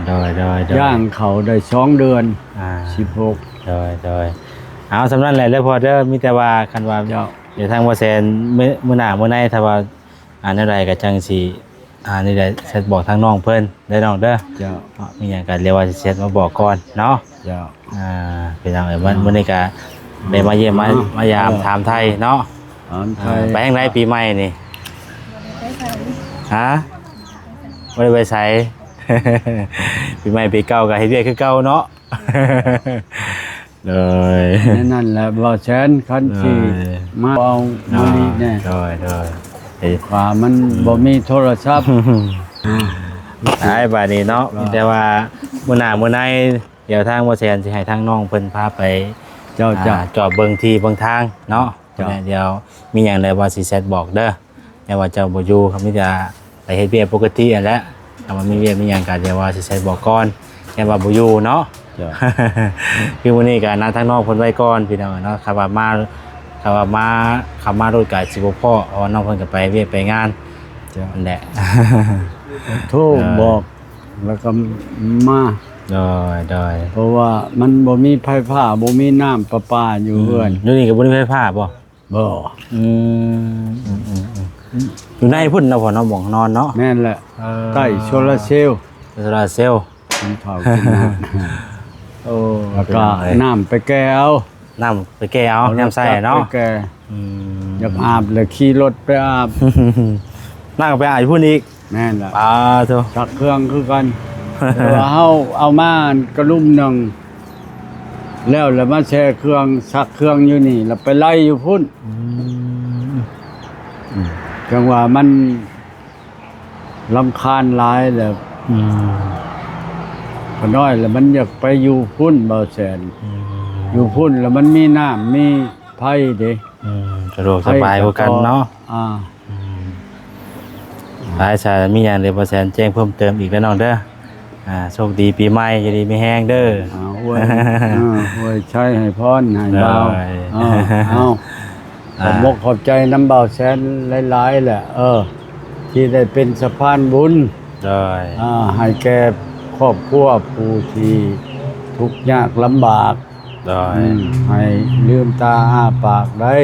ເຈົ້າ ໂດຍໆໆ ຍ່າງເຂົ້າໄດ້ສອງເດືອນ. ອ່າ ສິບຫົກ. ໂດຍໆ ເອົາ ສ່ຳນັ້ນແຫຼະເດີພໍ່ເດີ. ມີແຕ່ວ່າຄັນວ່າ ເຈົ້າ ດຽວທາງບໍ່ແສນ ມື້ ມື້ໜ້າມື້ໃນ ຖ້າວ່າ ອ່າ ແນວໃດກໍຈັ່ງຊິ ອ່າ ນີ້ແຫຼະ ແຊັດບອກທາງນ້ອງເພິ່ນເດີນ້ອງເດີ. ເຈົ້າ ເນາະ ມີຫຍັງກໍດຽວວ່າຊິແຊັດມາບອກກ່ອນເນາະ. ເຈົ້າ ອ່າ ພີ່ນ້ອງເອີຍ ມື້ ອ່າ ມື້ນີ້ກໍໄດ້ມາຢ້ຽມມາ ອ່າ ມາຢາມ ເອີ ຖາມໄທເນາະ. ຖາມໄທ ອ່າ ໄປທາງໃດປີໃໝ່ນີ້? ຮະ? ບໍ່ໄດ້ໄປໃສ. ປີໃໝ່ປີເກົ່າກໍເຮັດວຽກຄືເກົ່າເນາະ. ໂດຍ ແນວນັ້ນແຫຼະ ບໍ່ແສນ ຄັນຊິ ໂດຍ ມາເອົາ ເນາະ ມະລິແດ່. ໂດຍໆ ເອີ ວ່າມັນ ອືມ ບໍ່ມີໂທລະສັບ. ອືມ ໄດ້ບາດນີ້ເນາະ. ເຈົ້າ ມີແຕ່ວ່າມື້ໜ້າມື້ໃນ ດຽວທາງບໍ່ແສນຊິໃຫ້ທາງນ້ອງເພິ່ນພາໄປ ເຈົ້າ ອ່າ ເຈົ້າ ຈອດເບິ່ງທີ່ເບິ່ງທາງເນາະ. ເຈົ້າ ແລ້ວດຽວມີຫຍັງແລ້ວວ່າຊິແຊັດບອກເດີ. ແຕ່ວ່າເຈົ້າບໍ່ຢູ່ ກໍມີແຕ່ໄປເຮັດວຽກປົກກະຕິຫັ້ນແຫຼະ. ຖ້າວ່າມີວຽກມີຫຍັງກໍດຽວວ່າຊິແຊັດບອກກ່ອນ ແຕ່ວ່າບໍ່ຢູ່ເນາະ. ເຈົ້າ ຄືມື້ນີ້ກໍນັດທາງນ້ອງເພິ່ນໄວ້ກ່ອນ ພີ່ນ້ອງເນາະ. ຄັນວ່າມາ ຄັນວ່າມາ ຄັນມາລົດກໍຊິບໍ່ພໍ້ ເພາະວ່ານ້ອງເພິ່ນກໍໄປວຽກໄປງານ. ເຈົ້າ ນັ້ນແຫຼະ ໂທ ເອີ ບອກ ແລ້ວກໍມາ. ໂດຍໆ ເພາະວ່າມັນບໍ່ມີໄຟຟ້າ ບໍ່ມີນ້ຳປະປາຢູ່ເຮືອນ. ອືມ ຢູ່ນີ້ກໍບໍ່ມີໄຟຟ້າບໍ່? ບໍ່. ອືມ ອືມໆໆ ຢູ່ໃນພຸ້ນເນາະພໍ່ເນາະ ໝ່ອງນອນເນາະ. ແມ່ນແຫຼະ ເອີ ໃຕ້ໂຊລາເຊວ ໂຊລາເຊວ ກິນເຂົ້າກິນນ້ຳ. ໂອ້ ແລ້ວກໍ ເປັນຫຍັງເອີຍ ນ້ຳໄປແກ່ເອົາ ນ້ຳໄປແກ່ເອົາ ເອົາ ຍາມໃຊ້ເນາະ ໄປແກ່. ອືມ ຢາກອາບແລ້ວຂີ່ລົດໄປອາບ ນ້ຳກໍໄປອາບຢູ່ພຸ້ນອີກ. ແມ່ນລະ ປາໂທ ຊັກເຄື່ອງຄືກັນ. ແຕ່ວ່າເຮົາເອົາມາກະລຸມໜຶ່ງ ແລ້ວລະມາແຊ່ເຄື່ອງ ຊັກເຄື່ອງຢູ່ນີ້ ລະໄປໄລ່ຢູ່ພຸ້ນ. ອືມ ອືມ ຈັ່ງວ່າມັນລຳຄານຫຼາຍແຫຼະ. ອືມ ຂະນ້ອຍລະມັນຢາກໄປຢູ່ພຸ້ນ ບ່າວແສນ. ອືມ ຢູ່ພຸ້ນລະມັນມີນ້ຳມີໄຟເດ້. ອືມ ສະດວກສະບາຍກວ່າກັນເນາະ. ອ່າ ອືມ ຫຼາຍຊະ ມີຫຍັງດຽວບໍ່ແສນແຈ້ງເພີ່ມເຕີມອີກເດີນ້ອງເດີ. ອ່າ ໂຊກດີປີໃໝ່ ຢູ່ດີມີແຮງເດີ. ອ່າ ໂອ້ ອວຍ ເອີ ອວຍໄຊໃຫ້ພອນໃຫ້ບ່າວ ໂດຍ ເອີ ເອົາ ອ່າ ຂອບມົກຂອບໃຈນຳບ່າວແສນຫຼາຍໆແຫຼະ ເອີ ທີ່ໄດ້ເປັນສະພານບຸນ ໂດຍ ອ່າ ໃຫ້ແກ່ຄອບຄົວຜູ້ທີ່ທຸກຍາກລຳບາກ ໂດຍ ອືມ ໃຫ້ລືມຕາອ້າປາກໄດ້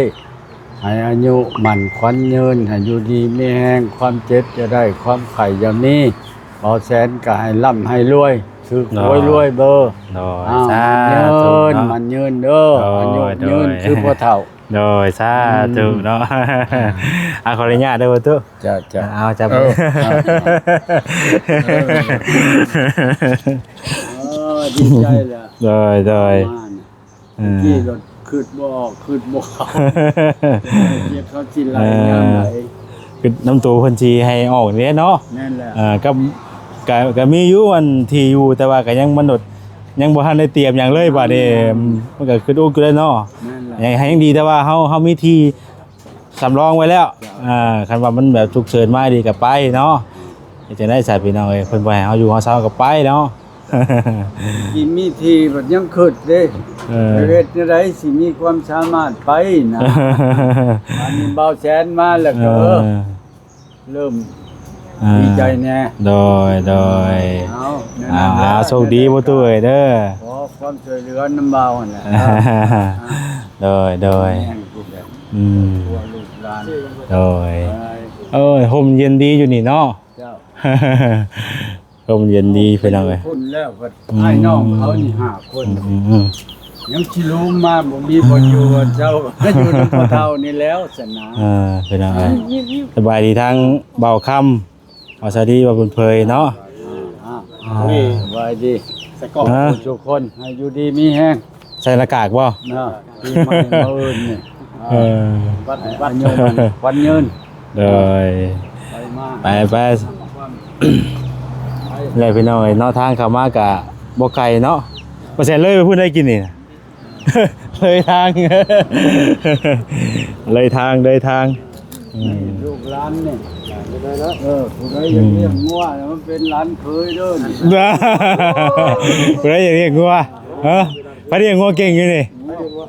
ໃຫ້ອາຍຸໝັ້ນຂວັນຍືນ ໃຫ້ຢູ່ດີມີແຮງ ຄວາມເຈັບຢ່າໄດ້ ຄວາມໄຂ້ຢ່າມີ ບ່າວແສນກໍໃຫ້ລ່ຳໃຫ້ລວຍ ຖືກຫວຍລວຍເບີ ໂດຍ ເອົາ ສາທຸ ໝັ້ນຍືນ ເນາະ ໝັ້ນຍືນເດີ ໂດຍ ອາຍຸຍືນ ໂດຍ ຄືພໍ່ເຖົ້າ ໂດຍ ສາທຸ ອືມ ເນາະ ອ່າ ຂໍອະນຸຍາດເດີພໍ່ຕູ້ ເຈົ້າ ເຈົ້າ ເອົາ ຈັບ ເອີ ເອີ ດີໃຈແລ້ວ ໂດຍ ໂດຍ ມານີ້ ເອີ ກີ້ລົດຄຶດບໍ່ອອກ ຄຶດບໍ່ເຂົ້າ ເຈັກເຂົາຊິໄລ່ຍາມໃດ ເອີ ຄືນຳໂຕເພິ່ນຊິໃຫ້ອອກນີ້ເນາະ ແມ່ນແລ້ວ ເອີ ກໍ ກໍ ກໍມີຢູ່ອັນທີ່ຢູ່ ແຕ່ວ່າກໍຍັງ ມັນໂດດ ຍັງບໍ່ທັນໄດ້ຕຽມຫຍັງເລີຍ ບາດນີ້ ມັນກໍຄຶດອຸກຢູ່ເລີຍເນາະ ແມ່ນແລ້ວ ຍັງ ໃຫ້ຍັງດີ ແຕ່ວ່າເຮົາ ເຮົາມີທີ່ ສຳລອງໄວ້ແລ້ວ ເຈົ້າ ອ່າ ຄັນວ່າມັນແບບສຸກເສີນມາດີກໍໄປເນາະ ເຮັດຈັ່ງໃດຊະພີ່ນ້ອງເອີຍ ເພິ່ນບໍ່ໃຫ້ເຮົາຢູ່ເຮົາເຊົາກໍໄປເນາະ ຊິມີທີ່ບັດຍັງຄຶດເດ້ ເອີ ເຮັດແນວໃດຊິມີຄວາມສາມາດໄປນະ ອັນນີ້ບ່າວແສນມາແລ້ວກໍ ເອີ ເອີ ເລີ່ມ ອ່າ ດີໃຈແດ່ ໂດຍ ໂດຍ ເອົາ ອ່າ ໂຊກດີພໍ່ຕູ້ເອີຍເດີ ຂໍຄວາມຊ່ວຍເຫຼືອນຳບ່າວຫັ້ນແຫຼະ ໂດຍ ໂດຍ ອືມ ລູກຫຼານ ໂດຍ ເອີຍ ຮົ່ມເຢັນດີຢູ່ນີ້ເນາະ ເຈົ້າ ຮົ່ມເຢັນດີພີ່ນ້ອງເອີຍ ຄົນແລ້ວ ອ້າຍນ້ອງເຂົານີ້ຫ້າຄົນ ອືມ ຍັງຊິລົງມາບໍ່ມີບ່ອນຢູ່ບ່ອນເຊົາ ຢູ່ນຳພໍ່ເຖົ້ານີ້ແລ້ວຊັ້ນນະ ເອີ ພີ່ນ້ອງເອີຍ ສະບາຍດີທາງບ່າວຄຳ ເອົາສະຫວັດດີບ່າວບຸນເຜີຍເນາະ ອ່າ ອ່າ ສະບາຍດີ ໃສ່ກ້ອງ ອ່າ ທຸກຄົນໃຫ້ຢູ່ດີມີແຮງ ໃສ່ໜ້າກາກບໍ່ ເນາະ ປີໃໝ່ມື້ອື່ນນີ້ ເອີ ວັນ ວັນຍືນ ວັນຍືນ ໂດຍ ໄປມາ ໄປ ໄປ ແລ້ວພີ່ນ້ອງເອີຍເນາະ ທາງເຂົ້າມາກະບໍ່ໄກເນາະ ບໍ່ແມ່ນເລີຍໄປພຸ້ນໄດ້ກິນນີ້ນະ ເລີຍທາງ ເລີຍທາງ ເລີຍທາງ ອືມ ລູກຫຼານນີ້ ເອີ ຜູ້ໃດຢາກລ້ຽງງົວ ອືມ ມັນເປັນຫຼານເຂີຍເດີ ຜູ້ໃດຢາກລ້ຽງງົວ ຮະ ໃຜລ້ຽງງົວເກັ່ງຢູ່ນີ້ ງົວ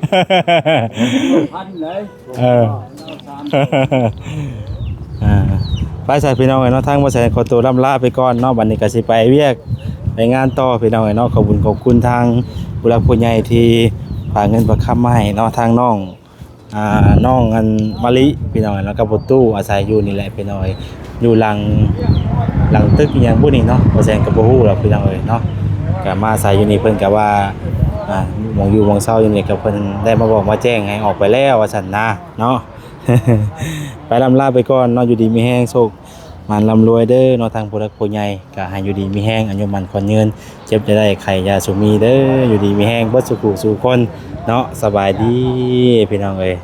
ພັນໃດ ເອີ ອ່າ ໄປຊະພີ່ນ້ອງເອີຍເນາະ ທາງບ່າວແສນຂໍຕົວລ່ຳລາໄປກ່ອນເນາະ ບັດນີ້ກໍຊິໄປວຽກໄປງານຕໍ່ພີ່ນ້ອງເອີຍເນາະ ຂອບຄຸນຂອບຄຸນທາງຜູ້ຫຼັກຜູ້ໃຫຍ່ທີ່ຝາກເງິນຝາກຄຳມາໃຫ້ເນາະ ທາງນ້ອງ ອ່າ ນ້ອງອັນມະລິພີ່ນ້ອງເອີຍ ແລ້ວກໍພໍ່ຕູ້ອາໄສຢູ່ນີ້ແຫຼະພີ່ນ້ອງເອີຍ ຢູ່ຫຼັງ ຫຼັງຕຶກອີ່ຫຍັງບຸນີ້ເນາະ ບ່າວແສນກໍບໍ່ຮູ້ແລ້ວພີ່ນ້ອງເອີຍເນາະ ກໍມາອາໄສຢູ່ນີ້ ເພິ່ນກໍວ່າ ອ່າ ໝ່ອງຢູ່ໝ່ອງເຊົາຢູ່ນີ້ ກໍເພິ່ນໄດ້ມາບອກມາແຈ້ງໃຫ້ອອກໄປແລ້ວວ່າຊັ້ນນະເນາະ ໄປລ່ຳລາໄປກ່ອນເນາະ ຢູ່ດີມີແຮງ ໂຊກໝານລ່ຳລວຍເດີເນາະ ທາງຜູ້ຫຼັກຜູ້ໃຫຍ່ ກໍໃຫ້ຢູ່ດີມີແຮງ ອາຍຸໝັ້ນຂວັນຍືນ ເຈັບຢ່າໄດ້ ໄຂ້ຢ່າສູ່ມີເດີ ຢູ່ດີມີແຮງເບິດສູ່ຜູ້ສູ່ຄົນເນາະ ສະບາຍດີພີ່ນ້ອງເອີຍ.